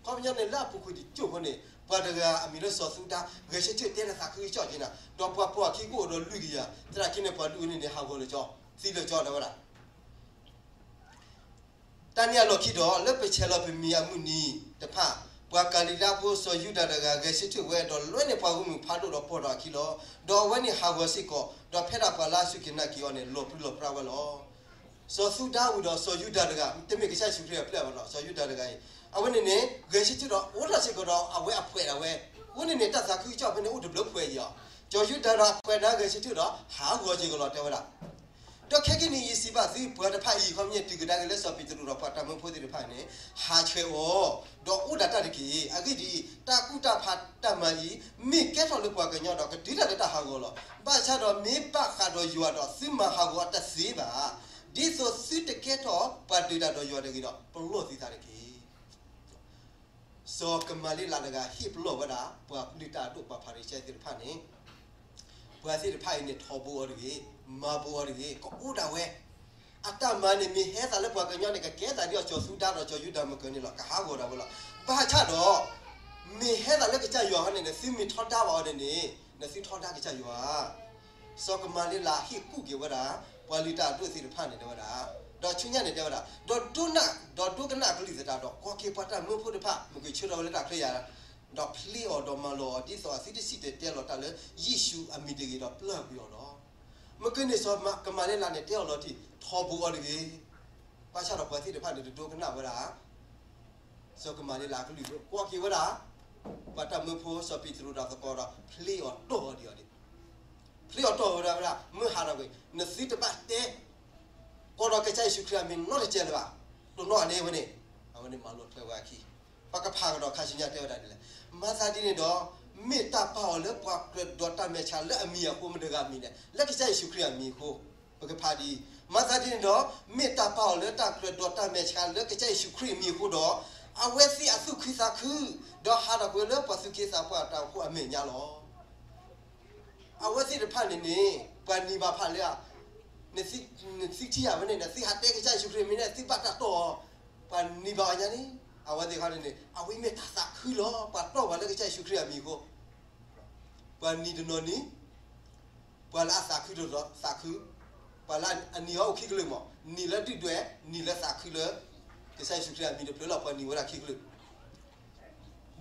ခီပညီန့ၣ် လၢအပူၤကွံာ်တစိၢ်ဖိန့ၣ် ပှၤတဂၤအမံၤလၢစီၤသူဒၤ ဂဲၤဆၢထၢၣ်တဲတၢ်သးခုကစီၣ်က့ၤနၤ, ဒီးပှၤပိာ်အခံကအိၣ်ဒီးလွံၢ်ကယၤ, သနာ်က့န့ၣ် ပှၤဒုးန့ၣ်န့ၣ် ဟးဂီၤလၢကၠီ, သံလၢကၠီတဲဝဲဒၣ် တၢ်န့ၣ်အလီၢ်ခံဒီး လၢပဆဲးလီၤပမံၤအမုၢ်နံၤတဖၣ်, ပှၤကၤလံၤလါဖိစီၤယူဒၤတဂၤ ဂဲၤဆၢထၢၣ်ဝဲဒီး လဲၤန့ၢ်ပှၤဂီၢ်မုၢ်ဖးဒိၣ်ဒီးပိာ်ထီၣ်အခံလီၤ. ဒီးအဝဲန့ၣ်ဟးဂီၤစ့ၢ်ကီး, ဒီးဖဲဒၣ်ပှၤလၢအစူၢ်က့ၤနာ်က့ၤအီၤန့ၣ် လီၤပြံလီၤပြါဝဲလီၤ. စီၤသူဒၤဝံၤဒီးစီၤယူဒၤတဂၤ, တမ့ၢ်ကစၢ်ယ့ၣ်ၡူးခရံာ်အပျဲၢ်ဘၣ်နီၤ, စီၤယူဒၤတဂၤအံၤ, အဝဲန့ၣ်န့ၣ် ဂဲၤဆၢထၢၣ်ဒီး အိၣ်တၢ်စ့ၢ်ကီးဒီးအဝဲအဖှဲးဒၣ်ဝဲ, အဃိန့ၣ်န့ၣ် တၢ်သးခုကစီၣ်ဖဲန့ၣ်အိၣ်တဘျုးဖှဲးအံၤအီၤ, စီၤယူဒၤဒီးအဖှဲးန့ၣ်ဂဲၤဆၢထၢၣ်ဒီး ဟးဂီၤစ့ၢ်ကီးလီၤတဲဝဲဒၣ် ဒီးခဲကနံၣ်အံၤစံးဘၣ်သု ပှၤတဖၣ်အံၤ ခီပညီတုၤကဒါက့ၤလၢစီၤပ့းတရူးဒီးပှၤတၢ်မၢဖိသ့ၣ်တဖၣ်န့ၣ် ဟးဆှဲးအီၤ, ဒီးအိၣ်ဒၣ်တၢ်တက့ၢ်. အဂ့ၢ်ဒ်အံၤ, တၢ်ကူၣ်တၢ်ဖးတၢ်မၤအံၤ မ့ၢ်ကဲထီၣ်လၢပှၤကညီဒီး ကတုၤဒၣ်လၢတၢ်ဟးဂီၤလီၤ. ဘၣ်ဆၣ်ဒီးမ့ၢ်ဘၣ်ဃးဒီးယွၤဒီး သုမၤဟးဂီၤတသ့ဘၣ်. ဒ်သိးသုတကဲထီၣ်ပှၤဒုးတၢ်ဒီးယွၤတဂ့ၤဒီး ပလီၢ်သုသးတက့ၢ်. စီၤကမၤလ့လးတဂၤ ဟ့ၣ်ပလီၢ်ဝဲဒၣ် ပှၤလုၢ်တၢ်အဒိၣ် ပှၤဖၤရံၤၡဲသ့ၣ်တဖၣ်န့ၣ်, ပှၤသ့ၣ်တဖၣ်အံၤန့ၣ် ထီဘိအီၤတဂ့ၤ, မၤဘိအီၤတဂ့ၤ, ကအိၣ်ဒၣ်ဝဲ. အတၢ်မၤန့ၣ် မ့ၢ်ဟဲသးလၢပှၤကညီန့ၣ် ကကဲသးဒ်အီၤ စီၤသူဒၤဒီးစီၤယူဒၤမုၢ်ကၢန့ၣ်လီၤ, ကဟးဂီၤဒၣ်ဝဲလီၤ. ဘၣ်ဆၣ်ဒီး မ့ၢ်ဟဲသးလၢကစၢ်ယွၤဟီန့ၣ် နသုမ့ၢ်ထီဒါဘၣ်အီၤန့ၣ်န့ၣ် နသုထီဒါကစၢ်ယွၤ စီၤကမၤလ့လးဟ့ၣ်ကူၣ်က့ၤဝဲဒၣ် ပှၤလုၢ်တၢ်အဒိၣ်သ့ၣ်တဖၣ်န့ၣ်တဲဝဲဒၣ်, ဒီးဆူညါန့ၣ်တဲဝဲဒၣ်, ဒီးဒိကနၣ်, ဒီးဒိကနၣ်အကလုၢ်သတးဒီး ကိးက့ၤပှၤတၢ်မၢဖိတဖၣ် မ့ၢ်က့ၤဆှၢထီၣ်ဝဲလၢတၢ်ချၢယၤ, ဒီးဖျ့အီၤဒီးမၤလိာ်အီၤ ဒ်သိးအသုတစံၣ်တဲၤတဲလီၤတၢ်လၢယ့ၣ်ၡူးအမံၤတဂ့ၤဒီးပျၢ်ကွံာ်အီၤလီၤ. မ့ၢ်က့န့ၣ် စီၤကမၤလ့လးန့ၣ် တဲအီၤလီၤတံၢ် ထီဘိအီၤတဂ့ၤ. ဘၣ်ဆၣ်ဒီးပှၤသ့ၣ်တဖၣ်န့ၣ် တဒိကနၣ်ဝဲဒၣ် စီၤကမၤလ့လးအကလုၢ်ဘၣ်, ကိးက့ၤဝဲဒၣ် ပှၤတၢ်မၢဖိစီၤပ့းတရူးဒီးသကိးဒီး ဖျ့အီၤတီၢ်အီၤဒံးအီၤဒံး, ဖျ့အီၤတီၢ်ဝဲဒၣ်ဝဲဒၣ် မုၢ်ဟါဒီးကွံာ် နသုတဘၣ်တဲ ကိးဒီးကစၢ်ယ့ၣ်ၡူးခရံာ်အမံၤနီတစဲးလၢၤဘၣ်, တနီၤန့ၣ်ဝဲန့ၣ်, အဝဲန့ၣ်မၤလိာ်ထွဲဝဲအခံ, ပကဖးကဒီးခါဆူညါတဲဝဲဒၣ်ဒ်လဲၣ်, မၤသးဒ်န့ၣ်ဒီး မ့ၢ်တၢ်ပာ်အီၤလၢပှၤကြၢးဒီးတၢ်မဲာ်ဆှးလၢအမံၤအဃိ မတၤတဂၤအမံၤလဲၣ်, လၢကစၢ်ယ့ၣ်ၡူးခရံာ်အမံၤအဃိ ပကဖးဒ်အံၤ, မၤသးဒ်န့ၣ်ဒီး မ့ၢ်တၢ်ပာ်အီၤလၢတၢ်ကြၢးဒီးတၢ်မဲာ်ဆှးလၢကစၢ်ယ့ၣ်ၡူးခရံာ်အမံၤအဃိဒီး အဝဲသ့ၣ်အသူၣ်ခုသးခု ဒီးဟးထီၣ်ကွံာ်လၢပှၤသူၣ်က့သးပှၢ်တၢ်အိၣ်ဖှိၣ်အမဲာ်ညါလီၤ. အဝဲသ့ၣ်တဖၣ်န့ၣ်န့ၣ် ပှၤနံၤဘၣ်ဖၣ်လၢ နသုထံၣ်ယၤဝဲန့ၣ် နသုဟးတဲကစၢ်ယ့ၣ်ၡူးခရံာ်အမံၤန့ၣ် သုဘၣ်တၢ်တီၢ်အီၤ, ပှၤနံၤဘၣ်အီၤညါန့ၣ် အဝဲသ့ၣ်တဖၣ်န့ၣ်န့ၣ် အဝဲမ့ၢ်တၢ်သးခုလီၤ. ပှၤတီၢ်ပှၤလၢကစၢ်ယ့ၣ်ၡူးခရံာ်အမံၤအဃိ ပှၤနံၤတနီၤနံၤ, ပှၤလၢအသးခုဒီးသးခု, ပှၤလၢအနံၤအီၤအိၣ်ခံကလုာ်မး, နံၤလၢဒုၣ်ဒွဲၣ်, နံၤလၢသးခုလၢ ကစၢ်ယ့ၣ်ၡူးခရံာ်အမံၤတဖျၢၣ်လီၤ. ပှၤနံၤဝဲဒၣ်ခံကလုာ်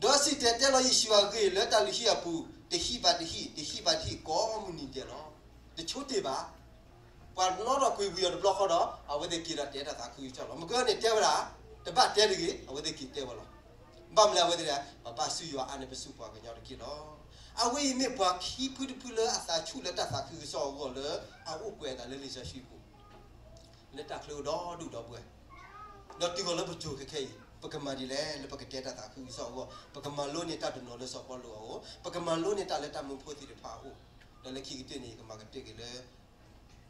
ဒီးစံၣ်တဲၤတဲလီၤယ့ၣ်ၡူးအဂ့ၢ်လၢတၢ်လုၢ်ဟံၣ်အပူၤ တဟံၣ်ဘၣ်တဟံၣ်, တဟံၣ်ဘၣ်တဟံၣ် ကိးမုၢ်နံၤဒဲးလီၤ. တဆိတ့ၢ်ဘၣ်. ပှၤနီထီၣ်ကွံာ်ဝံၤအီၤတဘျီဃီဒီး အဝဲသ့ၣ်က့ၤဒီးတဲတၢ်သးခုကစီၣ်လီၤ. မ့ၢ်ကန့ၣ်တဲဝဲဒၣ် တဘၣ်တဲတဂ့ၤ, အဝဲသ့ၣ်က့ၤတဲဝဲလီၤ. ဘၣ်မနုၤလဲၣ်အဝဲသ့ၣ်, ပဘၣ်စူၢ်ယွၤအါန့ၢ်ပစူၢ်ပှၤကညီတက့ၢ်လီၤ. အဝဲအံၤမ့ၢ်ပှၤခံဖုတဖုလၢအသးဆူၣ်လၢတၢ်သးခုကစီၣ်အဂီၢ်လၢအအိၣ်ပှဲၤအသးလၢလံာ်စီဆှံပူၤ လၢတၢ်ချၢဒီဒူၣ်ဒီဘှဲၣ်, ဒီးတုၤအီၤလၢပစိၤခဲခဲအံၤ ပကမၤဒ်လဲၣ်လၢပကတဲတၢ်သးခုကစီၣ်အဂီၢ်, ပကမၤလိန့ၢ်တၢ်တနီၤလၢစီၤပီလူးအအိၣ်, ပကမၤလိန့ၢ်တၢ်လၢတၢ်မၢဖိသ့ၣ်တဖၣ်အအိၣ်, ဒီးလၢခံကတၢၢ်န့ၣ် ယကမၤကတၢၢ်က့ၤလၢ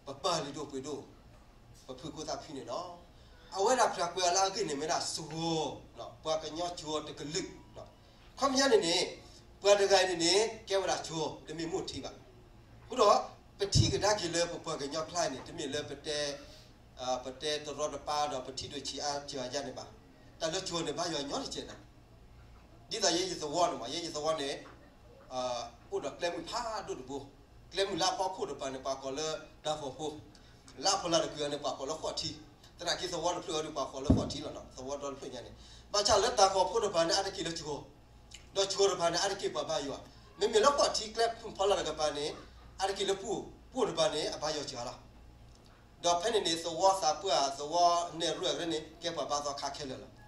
ပပၢ်လုၢ်ဒိၣ်ပှ့ၤဒိၣ် ပဖုကိၣ်သးဖုန့ၣ်လီၤ. အဝဲဒၣ်ဖျါကွဲးအီၤလၢအဂ့ၢ်န့ၣ်မ့ၢ်ဒၣ်စှီၤ, ပှၤကညီစှီၤတကလုာ်, ခီပညီန့ၣ်န့ၣ် ပှၤတဂၤအံၤန့ၣ်န့ၣ် ကဲဝဲဒၣ်စှီၤ တမ့ၢ်မိၢ်ထံဘၣ်. အဃိဒီး ပထံၣ်ကဒါက့ၤလၢပပှၤကညီကျါန့ၣ် တမ့ၢ်လၢပတဲ ပတဲတရီတပါဒီးပထံၣ်ဒိၣ်ဆံးအါစှၤယါန့ၣ်ဘၣ်. တၢ်လၢစှီၤန့ၣ် ဘၣ်ယွၤညီတကဲးနၤ, ဒ်သိးယဲယသဝီန့ၣ်မး, ယဲယသဝီန့ၣ် အိၣ်ဒီးကျဲမုၢ်ဖးဒိၣ်တဘိ, ကျဲမုၢ်လၢအဖီခိၣ်တပၤန့ၣ် ပှၤကိးလၢတၤဃီၤဖိ, လၢအဖီလာ်တကွံာ်အီၤန့ၣ် ပှၤကိးလၢဃီၣ်ထံ, သနာ်က့သဝီတဖျၢၣ်အီၤဒီး ပှၤကိးလၢဃီၣ်ထံလီၤနီၤ, သဝီဒီတဖျၢၣ်ညါန့ၣ်. ဘၣ်ဆၣ်လၢတၤဃီၤဖိတပၤန့ၣ် အါတက့ၢ်လၢစှီၤ, ဒီးစှီၤတပၤန့ၣ် အါတက့ၢ်ပှၤဘါယွၤ, မ့မ့ၢ်လၢဃီၣ်ထံကျဲမုၢ်ဖီလာ်တကပၤန့ၣ် အါတက့ၢ်လၢပှိၢ်, ပှိၢ်တပၤန့ၣ် အဘါယွၤစှၤလီၤ. ဒီးဖဲန့ၣ်န့ၣ် သဝီသးပှၢ် သဝီနဲၣ်ရွဲၣ်ကရၢန့ၣ် ကဲပှၤဘါသီခါခဲလၢာ်လီၤ.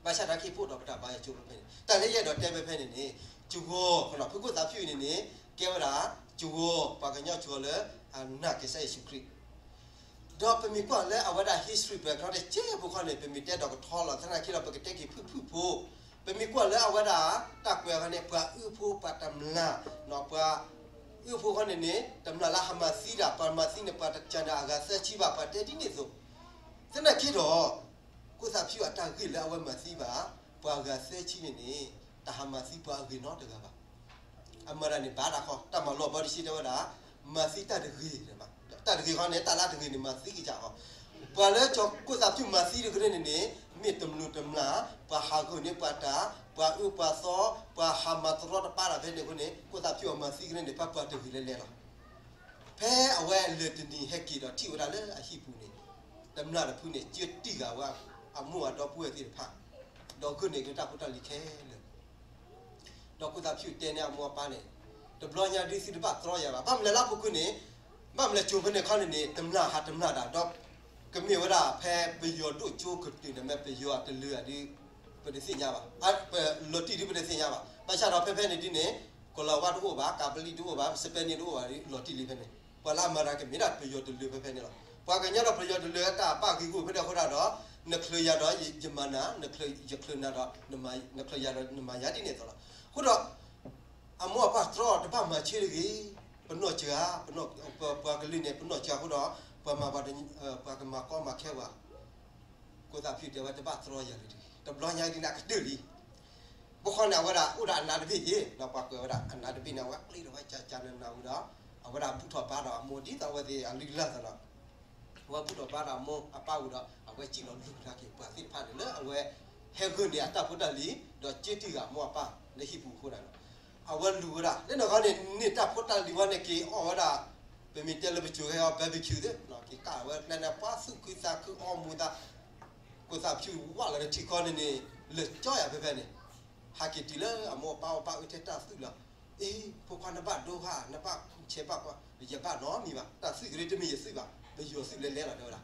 ဘၣ်ဆၣ်တၢ်က့ၤဖှိၣ်ဒီးပတၢ်ဘါယွၤကၠိဖဲန့ၣ်, တၢ်လၢယအဲၣ်ဒိးတဲဖဲဖဲန့ၣ်န့ၣ် စှီၤ, ဖုကိၣ်သးဖုအံၤန့ၣ်န့ၣ် ကဲဝဲဒၣ်စှီၤ, ပှၤကညီစှီၤလၢ အနာ်ကစၢ်ယ့ၣ်ၡူးခရံာ် ဒီးပမ့ၢ်ကွၢ်လၢအဝဲဒၣ် history background တကဲဖိခီန့ၣ် ပမ့ၢ်တဲဒီးကထီလီၤ, သနာ်က့ဒီး ပကတဲက့ၤဖုၣ်ဖုၣ်ဖိ, ပမ့ၢ်ကွၢ်လၢအဝဲဒၣ် တၢ်ကွဲးအီၤန့ၣ် ပှၤအုၣ်ဖိ ပှၤတမျာ်, ပှၤအုၣ်ဖိခီန့ၣ်န့ၣ် တမျာ်လၢဟးမၤသံတၢ်, ပှၤမၤသံန့ၣ် ပှၤတကးန့ၣ်အဂၤသၢဆံဘၣ်, ပှၤတဲဒ်န့ၣ်အသိး, သနာ်က့ဒီး ကိၣ်သးဖုၣ်အတၢ်ဂ့ၢ်လၢအဝဲမၤသံဘၣ် ပှၤအဂၤသၢဆံန့ၣ်န့ၣ် တဟးမၤသံပှၤအဂ့ၤနီတဂၤဘၣ်. အမၤတၢ်န့ၣ်ဘၣ်တၢ်ခီ, တၢ်မၤလိာ်အဘီတဆံတဲဝဲဒၣ် မၤသံတၢ်တဂ့ၤဘၣ်, တၢ်တဂ့ၤခီန့ၣ် တၢ်လၢတဂ့ၤန့ၣ် မၤသံကစၢ်ဃီ, ပှၤလၢကၠီၤကိၣ်သးဖုၣ်မၤသံတဂ့ၤန့ၣ်န့ၣ် မ့ၢ်တမျာ်တမျာ်, ပှၤဟးဂီၤန့ၢ်ပှၤတၢ်, ပှၤအုၣ်ပှၤသီ, ပှၤဟးမၤတရီတပါတၢ်ဖဲန့ၣ်အဃိန့ၣ် ကိၣ်သးဖုၣ်အမၤသံကရၢန့ၣ် ဖဲပှၤတဂ့ၤလဲၤလဲၤလီၤ. ဖဲအဝဲလဲၤတနံၤဟဲက့ၤဒီးထံၣ်ဝဲဒၣ်လၢအဟံၣ်ပူၤန့ၣ် တမျာ်တဖုန့ၣ် ကၢတံၢ်ဂၤဝဲ အမိၢ်အဒီပုၢ်ဝဲၢ်သ့ၣ်တဖၣ်, ဒီးဂုာ်န့ၢ်က့ၤတၢ်ဖိတၢ်လံၤခဲလၢာ်, ဒီးကိၣ်သးဖုၣ်တဲန့ၢ်အမိၢ်အပၢ်န့ၣ် တဘျီညါဒုးသုတဘၣ်တြီယၤဘၣ်, ဘၣ်မနုၤလၢအပူၤကွံာ်န့ၣ်, ဘၣ်မနုၤလၢကၠိဖဲန့ၣ်ခီန့ၣ်န့ၣ် တမျာ်ဟးတမျာ်တၢ်ဒီး ကမ့ၢ်ဝဲဒၣ်ဖဲပယီၤဒိၣ်ကၠိကတုၤန့ၣ် မ့ၢ်ပယီၤအတလၢာ်ဒုး ပတသ့ၣ်ညါဘၣ်, ပလီၤတံၢ်ဒုးပတသ့ၣ်ညါဘၣ်. ဘၣ်ဆၣ်ဒီးဖဲဖဲန့ၣ်ဒ်န့ၣ် ကီၤလၤဝါတအိၣ်ဘၣ်, ကးပလံၣ်တအိၣ်ဘၣ်, စပဲန့ၣ်တအိၣ်ဘၣ်, လီၤတံၢ်လံဖဲန့ၣ်, ပှၤလၢအမၤတၢ်ကမ့ၢ်ဒၣ်ပယီၤတလၢာ်ဖဲဖဲန့ၣ်လီၤ. ပှၤကညီဒီးပယီၤတလၢာ်အတၢ်ဘၣ်ဂ့ၤဂီၢ်ဖဲန့ၣ်အဃိဒၣ်ဒီး နချုးယၤဒီးယမၤနၤ, ယချုးနၤဒီး နချုးယၤဒီးနမၤယၤဒ်န့ၣ်အသိးလီၤ. အဃိဒီး အမိၢ်အပၢ်တြီတဘၣ်မၤဆ့တဂ့ၤ, ပနီၢ်စှၤ, ပှၤကလုာ်န့ၣ် ပနီၢ်စှၤအဃိဒီး ပှၤမၤပှၤ, ပှၤကမၤကီမၤခဲပှၤ, ကိၣ်သးဖုၣ်တဲဝဲတဘၣ်တြီယၤလၢၤတဂ့ၤ, တဘျီညါဒ်န့ၣ်ကတၢၢ်လံ. ဘၣ်ဃီန့ၣ် အဝဲဒၣ်အိၣ်ဒီးအနးတဘ့ၣ်ယ့ၣ်, ပှၤကွဲးဝဲဒၣ်အနးတဘ့ၣ်န့ၣ် အဝဲကျ့ဒီးဝဲကကနနဝံၤဒီး အဝဲဒၣ်ဘူၣ်ထီၣ်ဘါထီၣ်အမိၢ်ဒ်သိးအဝဲသ့ၣ်အလုၢ်အလၢ်သးလီၤ. အဝဲဘူၣ်ထီၣ်ဘါထီၣ်အမိၢ်အပၢ်ဝံၤဒီး အဝဲစံၣ်လီၤလူၤကဒါက့ၤပှၤသ့ၣ်တဖၣ်န့ၣ်လၢအဝဲ ဟဲဂုာ်န့ၢ်အတၢ်ဖိတၢ်လံၤ ဒီးကၢတံၢ်ဂၤမိၢ်အပၢ်လၢဟံၣ်ပူၤအဃိဒၣ်လီၤ. အဝဲလူၤဝဲဒၣ် လၢနီၢ်ခီန့ၣ် န့ၢ်တၢ်ဖိတၢ်လံၤဝဲန့ၣ်က့ၤအီၣ်ဝဲဒၣ် ပမ့ၢ်တဲလၢပစိၤဟဲအီၤ barbecue သ့ၣ် က့ၤကၣ်ဝဲကျဲန့ၣ် ပှၤသူၣ်ခုသးခုအီၣ်မူၤသး ကိၣ်သးဖုၣ်ဝးလီၤတထံၣ်ခီန့ၣ်န့ၣ် လၢာ်ကၠီယၤဖဲဖဲန့ၣ် ဟးက့ၤတုၤလၢအမိၢ်အပၢ်အအိၣ် ပၢ်အုၣ်ထဲတၢ်သူၣ်လီၤ. အ့ ဖိခွါနဘၣ်ဒိဟါ နဘၣ်ဆဲးဘၣ်ကွၢ် ယဘၣ်နီတမံၤဘၣ် တၢ်သူၣ်ကရ့တမ့ၢ်ယသူၣ်ဘၣ် ပယီၤသူၣ်လဲၤလဲၤလီၤ တဲဝဲဒၣ်.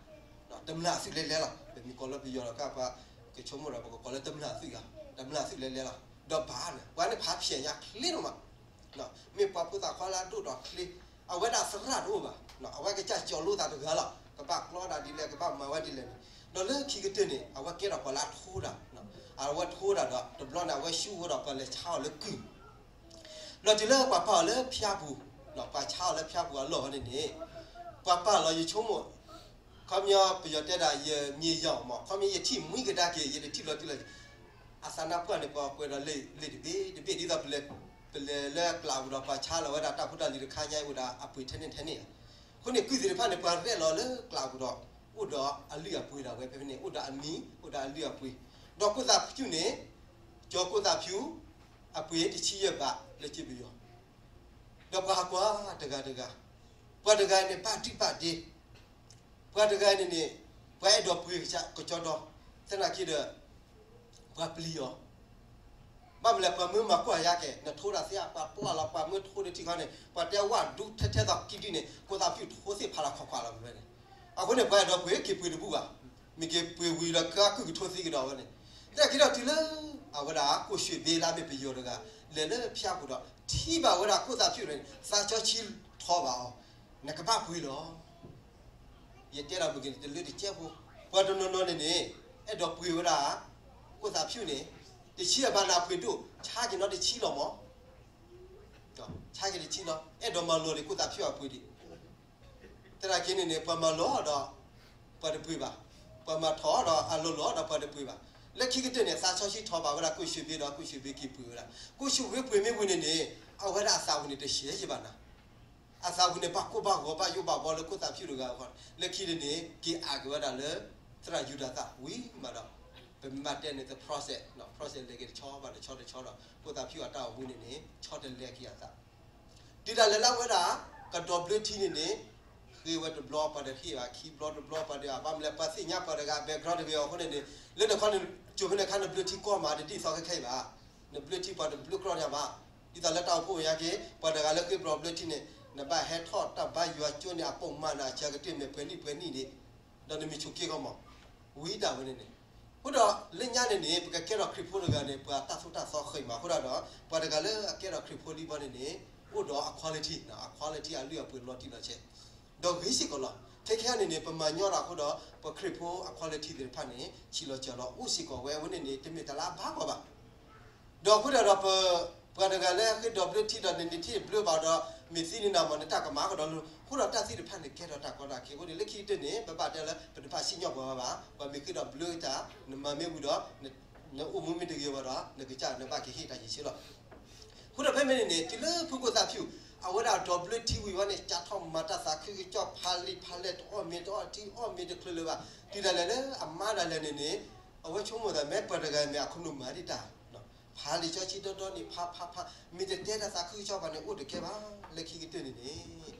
တမျာ်အသူၣ်လဲၤလဲၤလီၤ ပမ့ၢ်ကိးလၢပယီၤလီၤကၢ် ပှၤကဆိကမိၣ်ဒီး ပကကိးလၢတမျာ်အသူၣ်ယၤ တမျာ်အသူၣ်လဲၤလဲၤလီၤ. ဒီးဘၣ်န့ၣ် ပှၤန့ၣ်ဖးဖျဲးညါချ့ဒိၣ်မး မ့ၢ်ပှၤဖိသၣ်ခွါလၢအဒိၣ်ဒီးချ့ အဝဲဒၣ်သရၣ်တအိၣ်ဘၣ် အဝဲကစၢ်ကၠီၤလိသးတဂၤလီၤ ကဘၣ်ကျီဒၣ်ဒ်လဲၣ် ကဘၣ်မၤဝဲဒ်လဲၣ်န့ၣ် ဒီးလၢခံကတၢၢ်န့ၣ် အဝဲကဲထီၣ်ပှၤလၢအထိတၢ် အဝဲထိတၢ်ဒီး တဘျီန့ၣ် အဝဲဆူၣ်ဝဲဒီးပှၤလဲၤဆါအီၤလၢကုၢ် လီၤတုၤလၢပှၤပာ်အီၤလၢဖၠါပူၤ ပှၤဆါအီၤလၢဖၠါပူၤအလီၢ်န့ၣ်န့ၣ် ပှၤပာ်လီၤယဆိကမိၣ် ခီပညီပယီၤတဲဒၣ် ယမြေရောင် မ့ၢ် ခီပညီယထံၣ်မှံကဒါက့ၤ ယတထံၣ်လီၤတံၢ်လီၤ အသးနါပှၢ်န့ၣ် ပှၤကွဲးဒီးလံာ်တဘ့ၣ်တဘ့ၣ် ဒ်သိးပလဲၤလၢကျးပူၤဒီးပှၤဆါလီၤဝဲဒၣ်တၢ်ဖိတၢ်လံၤတခါညါအိၣ်ဒီးအပှ့ၤထဲန့ၣ်ထဲန့ၣ်လီၤ. အဃိန့ၣ် ကုၢ်သ့ၣ်တဖၣ်န့ၣ် ပှၤရဲၣ်လီၤလၢကျးပူၤဒီး အိၣ်ဒီးအလုၢ်အပှ့ၤဒၣ်ဝဲဖဲဖဲန့ၣ် အိၣ်ဒီးအမံၤ အိၣ်ဒီးအလုၢ်အပှ့ၤ ဒီးကိၣ်သးဖုၣ်န့ၣ် ကၠီၤကိၣ်သးဖုၣ် အပှ့ၤတဆံယဲၢ်ဘးလၢကၠ့ပယီၤ ဒီးပှၤဟးကွၢ်တဂၤတဂၤ ပှၤတဂၤန့ၣ် ဘၣ်ဒံးဘၣ်ဒ့ ပှၤတဂၤန့ၣ်န့ၣ် ပှၤအဲၣ်ဒိးပှ့ၤကစၢ်ကကၠီဒီး သနာ်က့ဒီး ပှၤပျံၤအီၤ ဘၣ်မနုၤလဲၣ် ပှၤမၢမၤကွၢ်ယါကဲ နထိတၢ်သ့ ပှၤပျၢ်လီၤ ပှၤမၢထိတထံဃီန့ၣ် ပှၤတဲဝဲဒူထဲထဲသိးကံဒံန့ၣ် ကိၣ်သးဖၠူၣ်ထိသ့ၣ်ဖးလီၤခွးခွးလီၤဝဲန့ၣ်. အဃိန့ၣ် ပှၤအဲၣ်ဒိးပှ့ၤက့ၤပှ့ၤတဘူၣ်ဘၣ်. မ့ၢ်က့ၤပှ့ၤဝံၤဒီး ကကုၢ်ကထိသ့ကဒီးဝဲန့ၣ်. သနာ်က့ဒီးတုၤလၢ အဝဲဒၣ် ကိၣ်ၡ့ဘ့လၢအမ့ၢ်ပယီၤတဂၤ လဲၤလၢဖၠါပူၤဒီး ထံၣ်ဘၣ်ဝဲဒၣ်ကိၣ်သးဖၠူၣ်န့ၣ် သးစီဆှံထီဘၣ်အီၤ, နကဘၣ်ပှ့ၤလီၤ. ယတဲဒီးမ့ၢ်က့ၤတလၢတကဲဖိ, ပှၤတနီၤနီၤန့ၣ်န့ၣ် အဲၣ်ဒိးပှ့ၤဝဲဒၣ် ကိၣ်သးဖၠူၣ်န့ၣ် တဆံအဘၣ်နၤပှ့ၤဒိၣ် ဆါက့ၤနီတဆံလီၤမး, ဆါက့ၤတဆံလီၤ. အဲၣ်ဒိးမၤလီၤဒံးကိၣ်သးဖၠူၣ်အပှ့ၤဒံး. သနာ်က့န့ၣ်န့ၣ် ပှၤမၤလီၤဒီး ပှၤတပှ့ၤဘၣ်, ပှၤမၤထီၣ်ဒီးအလီၤလီၤဒီးပှၤတပှ့ၤဘၣ်. လၢခံကတၢၢ်န့ၣ် သးစီဆှံထီဘၣ်ဝဲဒၣ်ကိၣ်ၡ့ဘ့ဒီး ကိၣ်ၡ့ဘ့က့ၤပှ့ၤဝဲဒၣ်. ကိၣ်ၡ့ဘ့ပှ့ၤမ့ၢ်ဝံၤန့ၣ်န့ၣ် အဝဲဒၣ်အသးပူၤန့ၣ်တဆဲးယံၤဘၣ်နၤ အသးပူၤန့ၣ် ဘၣ်ကိၢ်ဘၣ်ဂီၤ ဘၣ်ယိၣ်ဘၣ်ဘီလၢကိၣ်သးဖၠူၣ်တဂၤအဂီၢ်, လၢခံန့ၣ်န့ၣ် က့ၤအးက့ၤဝဲဒၣ်လၢ သရၣ်ယူဒၤသၣ်ဝံၤမးဒီး ပမ့ၢ်တဲန့ၣ် the process, process လဲၤက့ၤတဆီဘၣ်တဆီတဆီဒီး ကိၣ်သးဖၠူၣ်အတၢ်အိၣ်မူန့ၣ်န့ၣ် ဆီတလဲက့ၤအသး တုၤဒၣ်လဲာ်လၢအဝဲဒၣ် ကဒီးဘျၢထံန့ၣ်န့ၣ် ဃ့ဝဲတဘျီပှၤတဟ့ၣ်ဘၣ်, ခံဘျီတဘျီပှၤတဟ့ၣ်ဘၣ်, ဘၣ်မနုၤလဲၣ် ပှၤသ့ၣ်ညါပှၤတဂၤ background တဂ့ၤအီၤအဃိန့ၣ်န့ၣ် လၢနခီန့ၣ် ကၠိဖဲန့ၣ်ခါ နဘျၢထံကီၢ်မး တဒ်သိးခဲခဲအံၤဘၣ်. နဘျၢထံပှၤတဘျၢကြီညါဘၣ်. ဒ်သိးလၢတၢ်အိၣ်ဖှိၣ်အံၤညါက့ၤ ပှၤတဂၤလၢဃ့ဘျီဘျၢထံန့ၣ် နဘၣ်ဟဲထီၣ်တၢ်ဘါယွၤကၠိန့ၣ် အပိာ်မၤနၤအစှၤကတၢၢ်မ့ၢ်ပှဲၤနံၣ်ပှဲၤနံၣ်န့ၣ် ဒီးနမ့ၢ်ဆိးက့ဂီၢ်မး ဝံၤဒၣ်ဝဲန့ၣ်န့ၣ်. အဃိဒီးလၢညါန့ၣ်န့ၣ် ပကကဲထီၣ်ခရံာ်ဖိတဂၤန့ၣ် ပှၤတၢ်သိၣ်တၢ်သီဃံးမးအဃိဒၣ်ဒီး ပှၤတဂၤလၢအကဲထီၣ်ခရံာ်ဖိလံဘီန့ၣ်န့ၣ် အိၣ်ဒီးအ quality, အ quality အလုၢ်အပှ့ၤလီၤတံၢ်လီၤဆဲး ဒီးဂ့ၤစ့ၢ်ကီးလီၤ. ခဲခဲအံၤန့ၣ်န့ၣ် ပမၤညီဒၣ်အဃိဒီး ပခရံာ်ဖိအ quality သ့ၣ်တဖၣ်န့ၣ် ဆံးလီၤစှၤလီၤ အိၣ်စ့ၢ်ကီးဝဲ အဝဲန့ၣ်န့ၣ် တမ့ၢ်တၢ်လၢအဘၣ်ကီးဘၣ်. ဒီးအဃိဒၣ်ဒီးပ ပှၤတဂၤလၢဃ့ဒီးဘျၢထံဒီး နန့ၢ်ထံၣ်ဘျၢဘၣ်ဒီး မ့ၢ်သံန့ၢ်နၤမး နတၢ်ကမၣ်ကဒီးလီၤ. အဃိဒီးတၢ်သ့ၣ်တဖၣ်န့ၣ် ကဲထီၣ်တၢ်ကီတၢ်ခဲအဃိန့ၣ် လၢခံကတၢၢ်န့ၣ် ပဘၣ်တဲလၢ ပတဘၣ်စံၣ်ညီၣ်ပှၤဘၣ်. ပှၤမ့ၢ်ဃ့ဒီးဘျၢတၢ် နမၤမ့ၢ်ဝံၤဒီး နအိၣ်မူမ့ၢ်တဂ့ၤဘၣ်ဒီး နကစၢ်နဘၣ်ကဟ့ၣ်တၢ်ယံၤဆၢလီၤ. အဃိဒီးဖဲမ့ၢ်န့ၣ်န့ၣ် တုၤလၢဖုကိၣ်သးဖၠူၣ် အဝဲဒၣ်ဒီးဘျၢထံဝံၤဝဲန့ၣ် ကၢ်ထီၣ်မၤတၢ်သးခုကစီၣ် ဖးလံာ်ဖးလဲၢ် တအီၣ်မ့ၤတအီထံ အီၣ်မ့ၤတချုးလၢၤဘၣ်. တုၤဒၣ်လဲာ်လၢအမါဒၣ်လဲာ်န့ၣ်န့ၣ် အဝဲဆိကမိၣ်သး မ့ၢ်ပှၤတဂၤမ့ၢ်အခိၣ်နူာ်မၤဒံးတၢ် ဖးလံာ်စီဆှံဒီဒီန့ၣ် ဖးဖးဖး မ့ၢ်တတဲတၢ်သးခုကစီၣ်ဘၣ်န့ၣ် အိၣ်တကဲဘၣ်. လၢခံကတၢၢ်န့ၣ်န့ၣ်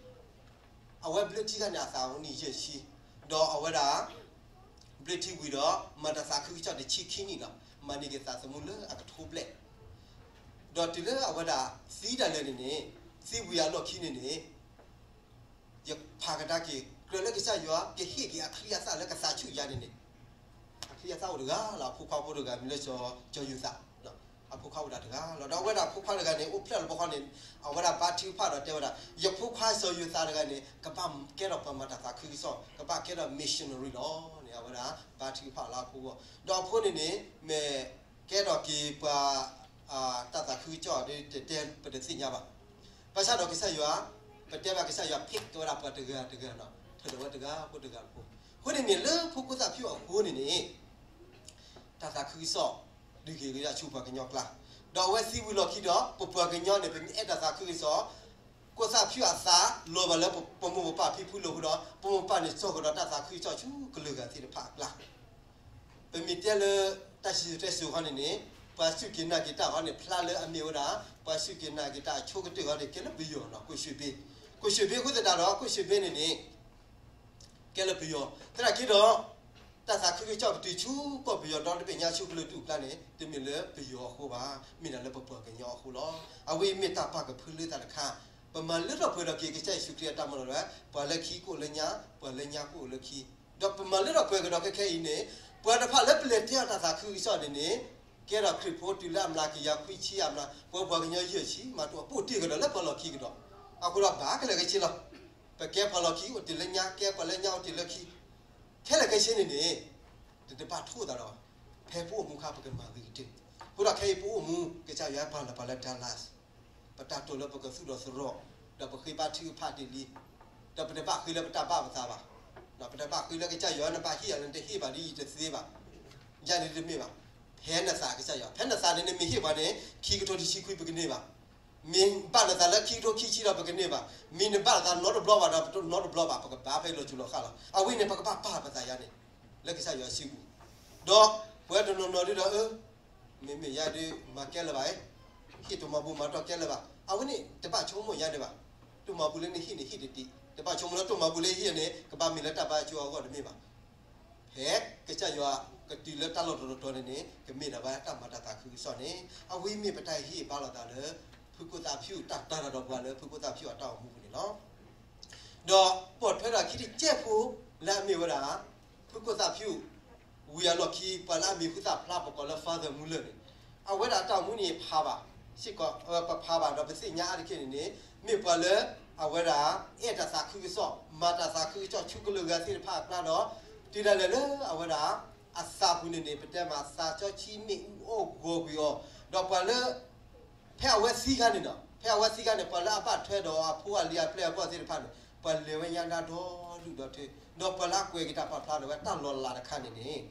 အဝဲဘျၢထံခါန့ၣ် အသးအိၣ်နံၣ်ယဲၢ်ဆံ, ဒီးအဝဲဒၣ် ဘျၢထံဝံၤဒီး မၤတၢ်သးခုကစီၣ်တဆံခံနံၣ်လီၤ. မၤန့ၢ်က့ၤသးသမူလၢအကထိဘျဲၣ်, ဒီးတုၤလၢအဝဲဒၣ်သံဒၣ်လဲာ်န့ၣ်န့ၣ် သံဝံၤအလီၢ်ခံန့ၣ်န့ၣ် ယဖးကဒါက့ၤ ကြၢးလၢကစၢ်ယွၤ ကဟ့ၣ်က့ၤအချံအသၣ်လၢကသးဆူၣ်ယၤန့ၣ်န့ၣ် အချံအသၣ်အိၣ်တဂၤလီၤ. အဖိခွါဖိတဂၤ မံၤလၢစီၤယိၤသး, အဖိခွါအိၣ်ဒၣ်တဂၤလီၤ. ဒီးအဝဲဒၣ်အဖိခွါတဂၤန့ၣ် အိၣ်ဖျဲၣ်လီၤဘီဃီန့ၣ် အဝဲဒၣ်ဘါထုကဖၣ်ဒီးတဲဝဲဒၣ် ယဖိခွါစီၤယိၤသးတဂၤန့ၣ် ကဘၣ်ကဲထီၣ်ပှၤမၤတၢ်သးခုကစီၣ်, ကဘၣ်ကဲထီၣ် missionary လီၤန့ၣ် အဝဲဒၣ်ဘါထုကဖၣ်လၢအဖိအဂီၢ်, ဒီးအဖိန့ၣ်န့ၣ် မ့ၢ်ကဲထီၣ်က့ၤပှၤ တၢ်သးခုကစီၣ် တတဲပတသ့ၣ်ညါဘၣ်. ဘၣ်ဆၣ်ဒီးကစၢ်ယွၤ ပတဲဘၣ်ကစၢ်ယွၤ pick က့ၤဝဲဒၣ်ပှၤတဂၤတဂၤနီၤ, ထုးထီၣ်ဝဲတဂၤဖိတဂၤဖိ. အဃိန့ၣ်န့ၣ် လၢဖုကိၣ်သးဖၠူၣ်အဃိန့ၣ်န့ၣ် တၢ်သးခုကစီၣ် ဒုးက့ၤကဒါဆူပှၤကညီကျါ, ဒီးအဝဲသံဝံၤလီၢ်ခံဒီး ပပှၤကညီန့ၣ် ပမ့ၢ်အဲၣ်တၢ်သးခုကစီၣ် ကိၣ်သးဖၠူၣ်အသးလီၤဘၣ်လၢပမိၢ်ပပၢ်ဖံဖုလၢအဃိဒီး ပမိၢ်ပပၢ်န့ၣ် စိာ်ကဒီးတၢ်သးခုကစီၣ်ဆူကလုာ်ဂၤသ့ၣ်တဖၣ်အကျါ ပမ့ၢ်တဲလၢ တၢ်စံၣ်စိၤတဲစိၤဃီန့ၣ်န့ၣ် ပှၤစူၢ်က့ၤနာ်က့ၤတၢ်ဃီန့ၣ် ဖျါလၢအမ့ၢ်ဝဲဒၣ် ပှၤစူၢ်က့ၤနာ်က့ၤတၢ်အဆိကတၢၢ်ဃီန့ၣ် ကဲလၢပယီၤနီၤ ကိၣ်ၡ့ဘ့, ကိၣ်ၡ့ဘ့အဃိသတးဒီး ကိၣ်ၡ့ဘ့န့ၣ်န့ၣ် ကဲလၢပယီၤ သနာ်က့ဒီး တၢ်သးခုကစီၣ်ပတုၤဆူကီၢ်ပယီၤဒီတဘ့ၣ်ညါဆူကလုာ်ဒူၣ်အကျါန့ၣ် တမ့ၢ်လၢပယီၤအဃိဘၣ်, မ့ၢ်ဒၣ်လၢပပှၤကညီအဃိလီၤ. အဝဲအံၤမ့ၢ်တၢ်ပာ်ကဖၢလၢသးတခါ, ပမၤလၢထီၣ်ပှဲၤထီၣ်က့ၤကစၢ်ယ့ၣ်ၡူးခရံာ်အတၢ်မၤလိာ်လၢ ပှၤလၢခံကအိၣ်လၢညါ, ပှၤလၢညါကအိၣ်လၢခံ, ဒီးပမၤလၢထီၣ်ပှဲၤကဒီးခဲခဲအံၤန့ၣ် ပှၤတဖၣ်လၢပလဲၤတဲအီၤတၢ်သးခုကစီၣ်န့ၣ်န့ၣ် ကဲထီၣ်ခရံာ်ဖိတုၤလၢအမျးကယၤခွံဆံအမျး ပှၤပှၤကညီယဲၢ်ဆံမး တအိၣ်ပအိၣ်တ့ၢ်ကဒီးလၢပှၤလီၢ်ခံကဒီး, အဃိဒီးဘၣ်ခဲလၢာ်ခဲဆ့လီၤ. ပကဲပှၤလီၢ်ခံအိၣ်တ့ၢ်လၢညါ, ကဲပှၤလၢညါအိၣ်တ့ၢ်လၢခံ, ခဲလၢာ်ခဲဆ့န့ၣ်န့ၣ် တတဘၣ်ထိၣ်သးဒီး ဖဲပအိၣ်မူခါပကမၤဂ့ၤကတၢၢ်, အဃိဒီးခဲအံၤပအိၣ်မူ ကစၢ်ယွၤပာ်လီၤပှၤလၢ Dallas ပတၢ်တိာ်လၢပကသူၣ်ထီၣ်သရိာ်, ဒီးပဃ့ဘါထုကဖၣ်တ့ၢ်လံ, ဒီးပတဘၣ်ဃ့လၢပတၢ်ဘၣ်ပသးဘၣ်, ပတဘၣ်ဃ့လၢကစၢ်ယွၤနဘၣ်ဟ့ၣ်ယၤလၢနတဟ့ၣ်ဘၣ်ဒီးယတသ့ဘၣ်, ယၤန့ၣ်တမ့ၢ်ဘၣ်, ဖဲနသးကစၢ်ယွၤ, ဖဲနသးန့ၣ် နမ့ၢ်ဟ့ၣ်ပှၤန့ၣ် ခံကထိတဆံခွံပကန့ၢ်ဘၣ်, မ့ၢ်ဘၣ်နသးလၢခံကထိခံဆံဒီးပကန့ၢ်ဘၣ်, မ့ၢ်နဘၣ်နသးနီတဘျီဘၣ်ဒီး နီတဘျီဘၣ် ပကဘါဖဲလီၤစူၤလီၤဃာ်လီၤ. အဝဲန့ၣ် ပကဘၣ်ပာ်ပသးယၤန့ၣ် လၢကစၢ်ယွၤစုပူၤ, ဒီးပဝဲတနီၤနီၤဒ်ဒီး အၢ မ့မ့ၢ်ယၤဒုး မၤကဲလၢၤဘၣ်, ဟ့ၣ်တမၤဘူမၤတီၢ်ကဲလၢၤဘၣ်, အဝဲန့ၣ် တဘၣ်ဆိကမိၣ်ယၤန့ၣ်ဘၣ်, တမၤဘူလၢနဟ့ၣ်န့ၣ်ဟ့ၣ်တဒံး, တဘၣ်ဆိကမိၣ်လၢတမၤဘူလၢဟ့ၣ်န့ၣ် ကဘၣ်မ့ၢ်လၢတၢ်ဘါယွၤအဂီၢ်တမ့ၢ်ဘၣ်. ဖဲ ဖဲကစၢ်ယွၤကတုၤလၢတၢ်လီၢ်တတီၤတီၤန့ၣ်န့ၣ် ကမ့ၢ်ဒၣ်ဝဲတၢ်မၤတၢ်သးခုကစီၣ်န့ၣ် အဝဲမ့ၢ်ပတၢ်ဟ့ၣ်ဘါလိာ်သးလၢ ဖုကိၣ်သၣ်ဖၠူၣ် တၢ်တၢ်ဒီးပှၤလၢဖုကိၣ်သၣ်ဖၠူၣ်အတၢ်အိၣ်မူပူၤန့ၣ်လီၤ. ဒီးပိာ်ထွဲဒီးခံတစဲးဖိလၢအမ့ၢ်ဝဲဒၣ် ဖုကိၣ်သၣ်ဖၠူၣ် ဝံၤအလီၢ်ခံ ပှၤလၢအမံၤဟူသၣ်ဖျါ ပကိးလၢ Father Muller န့ၣ် အဝဲဒၣ်အတၢ်အိၣ်မူန့ၣ်ဖးဘၣ် စ့ၢ်ကီး ပဖးဘၣ်ဒီးပသ့ၣ်ညါအါတက့ၢ်န့ၣ်န့ၣ် မ့ၢ်ပှၤလၢ အဝဲဒၣ် အဲၣ်တၢ်သးခုကစီၣ် မၤတၢ်သးခုကစီၣ် ဆူကလုာ်ဂၤသ့ၣ်တဖၣ်အကျါဒီး တုၤဒၣ်လဲာ်လၢအဝဲဒၣ် အသးပူၤန့ၣ်န့ၣ် ပတဲမးသးစီဆှံမ့ၣ်အူအီၣ်ဂီၤကွံာ်အီၤ ဒီးပှၤလၢ ဖဲအဝဲသံခါန့ၣ်ဒီး ဖဲအဝဲသံခါန့ၣ် ပှၤလၢအဘၣ်ထွဲဒီးအဖိအလံၤအပျဲၢ်အဘီၣ်သ့ၣ်တဖၣ်န့ၣ် ပှၤလဲၤဝဲညါနါဒီဒူၣ်ဒီထၢ ဒီးပှၤလၢအကွဲးက့ၤတၢ်ပာ်ဖျါဒီးဝဲတၢ်လီၤလးတခါန့ၣ်န့ၣ်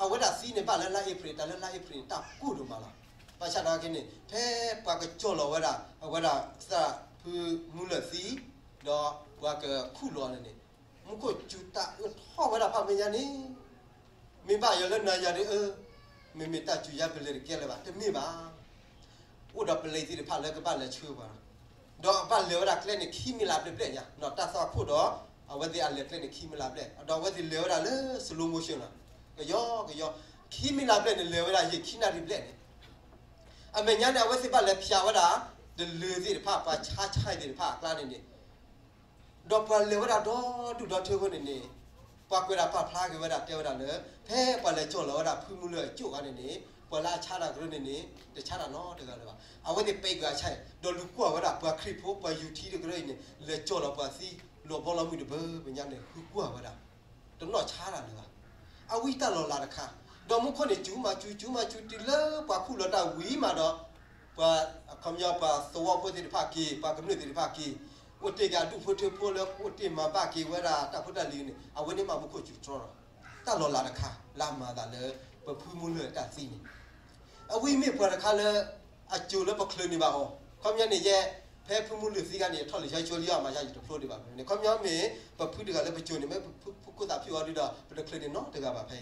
အဝဲဒၣ်သံန့ၣ်ဘၣ်လၢလါအ့ဖြ့ၣ် တၢ်လၢလါအ့ဖြ့ၣ်န့ၣ် တၢ်ကိၢ်ဒိၣ်မးလီၤ. ဘၣ်ဆၣ်ဒီးက့န့ၣ် ဖဲပှၤကစီၢ်လီၤဝဲဒၣ် အဝဲဒၣ်သရၣ်ဖုမူလၢၢ်သံ ဒီးပှၤကခူၣ်လီၤန့ၣ်န့ၣ် မူခိၣ်စူၤတၢ်အၢထီၣ်ဝဲဒၣ်ဖးမဲာ်ညါန့ၣ် မ့ၢ်ဘၣ်ယွၤလၢနၤယၤဒ်အၢ မ့မ့ၢ်တၢ်စူၤယါပလဲၤတကဲလၢၤဘၣ် တမ့ၢ်ဘၣ် အိၣ်ဒီးပလံးသ့ၣ်တဖၣ်လၢကဘၣ်လဲၤဆှၢပှၤလီၤ. ဒီးအဘၣ်လဲၤဝဲဒၣ်ကျဲန့ၣ် ခံမံၤလၢ်ဘျဲၣ်ဘျဲၣ်ညါ တၢ်သွၣ်ခိၣ်ဒီး အဝဲသ့ၣ်အလဲၤကျဲန့ၣ် ခံမံၤလၢ်ဘျဲၣ် ဒီးအဝဲသ့ၣ်လဲၤဝဲဒၣ်လၢ slow motion လီၤ. ကယီကယီ ခံမံၤလၢ်ဘျဲၣ်န့ၣ် လဲၤဝဲဒၣ်ယံာ်ခံနၣ်ရံၣ်ဘျဲၣ်န့ၣ် အမဲာ်ညါန့ၣ် အဝဲသ့ၣ်ဘၣ်လဲၤဖျါဝဲဒၣ် တလၢၤသ့ၣ်တဖၣ် ပှၤဆါဆါသ့ၣ်တဖၣ်အကျါန့ၣ်န့ၣ် ဒီးပှၤလဲၤဝဲဒၣ်ဒီဒူၣ်ဒီထၢအဃိန့ၣ်န့ၣ် ပှၤကွဲးဒၣ်ပာ်ဖျါက့ၤဝဲဒၣ်တဲဝဲဒၣ်လၢ ဖဲပှၤလဲၤကၠီၣ်လီၤဝဲဒၣ်ဖုမူလၢၢ်အကၠိၣ်ခါန့ၣ်န့ၣ် ပှၤလၢအဆါတၢ်ကရၢန့ၣ်န့ၣ် တဆါတၢ်နီတဂၤလၢၤဘၣ်. အဝဲသ့ၣ်ပဲာ်ကွံာ်အဆါအံၤ ဒီးလူၤကွၢ်ဝဲဒၣ်ပှၤခရံာ်ဖိ ပှၤယူၤထံတကရၢအံၤန့ၣ် လဲၤကၠီၣ်လီၤပှၤသံ လီၤဘီလီၤမုၢ်တဘၢဘၢညါန့ၣ် ဃုကွၢ်ဝဲဒၣ် တနီၣ်ဆါတၢ်လၢၤဘၣ်. အဝဲတၢ်လီၤလးတခါ ဒီးမူခိၣ်န့ၣ် စူၤမၤစူၤ စူၤမၤစူၤ တုၤလၢပှၤခူၣ်လီၤတၢ်ဝံၤမးဒီး ပှၤ အခီပညီ ပှၤသဝီဖိသ့ၣ်တဖၣ်က့ၤ ပှၤကမျၢၢ်သ့ၣ်တဖၣ်က့ၤ အိၣ်တ့ၢ်က့ၤအဒူၣ်ဖိထၢဖိလၢအိၣ်တ့ၢ်မၤဘၣ်က့ၤဝဲဒၣ်တၢ်ဖိတၢ်လံၤန့ၣ် အဝဲန့ၣ်မးမူခိၣ်စူၤတြီဒီး တၢ်လီၤလးတခါ လၢအမၤအသးလၢ ပဖုမူလၢၢ်တၢ်သံန့ၣ် အဝဲမ့ၢ်ပှၤတခါလၢ အစိၤလၢပချုးန့ၢ်ဘၣ်အီၤ ခီပညီန့ၣ်ယဲ ဖဲဖုမူလၢၢ်သံခါန့ၣ် ယထီၣ်လံာ်စီဆှံလံအီၤမၤယါယတဖျိဒံးဘၣ်န့ၣ် ခီပညီမ့ၢ် ပဖုတဂၤလၢပစိၤန့ၣ် မ့ၢ်ဖုကိၣ်သၣ်ဖၠူၣ်အီၤဒုဒီး ပတချုးန့ၢ်နီတဂၤဘၣ်ဖဲ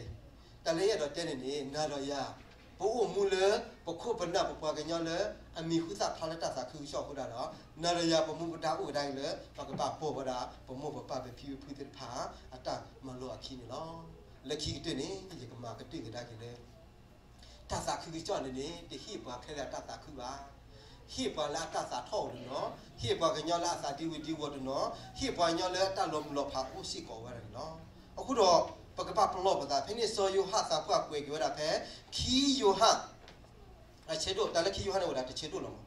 အံၤ တၢ်လၢယအဲၣ်ဒိးတဲန့ၣ်န့ၣ် နၤဒီးယၤ ပအိၣ်မူလၢ ပခိၣ်ပနၢ်ပပှၤကညီလၢ အမံၤဟူသၣ်ဖျါလၢတၢ်သးခုကစီၣ်အဃိဒၣ်ဒီး နၤဒီးယၤပမူပဒါအိၣ်ကဒါက့ၤလၢ ပကဘၣ်ပိာ်ဝဲဒၣ် ပမိၢ်ပပၢ်ပဖံပဖုသ့ၣ်တဖၣ် အတၢ်မၤလိာ်အခံန့ၣ်လီၤ. လၢခံကတၢၢ်န့ၣ် ယကမၤကတၢၢ်ကဒါက့ၤလၢ တၢ်သးခုကစီၣ်န့ၣ်န့ၣ် တဟ့ၣ်ပှၤခဲလၢာ်အတၢ်သးခုဘၣ်. ဟ့ၣ်ပှၤလၢအတၢ်သးထီၣ်အိၣ်တနီၤ, ဟ့ၣ်ပှၤကညီလၢအသးဒံဝံၤဒံဝီၤတနီၤ, ဟ့ၣ်ပှၤကညီလၢအတၢ်လီၤမုၢ်လီၤဖးအိၣ်စ့ၢ်ကီးဝဲဒၣ်န့ၣ်လီၤ. အဃိဒီး ပကဘၣ်ပလီၢ်ပသး ဖဲန့ၣ်စီၤယိၤဟၣ်သးပှၢ်ကွဲးက့ၤဝဲဒၣ်ဖဲ ခံယိၤဟၣ် အဆၢဒိၣ် တၢ်လၢခံယိၤဟၣ်န့ၣ်အိၣ်ဒၣ်တဆၢဒိၣ်လီၤမး.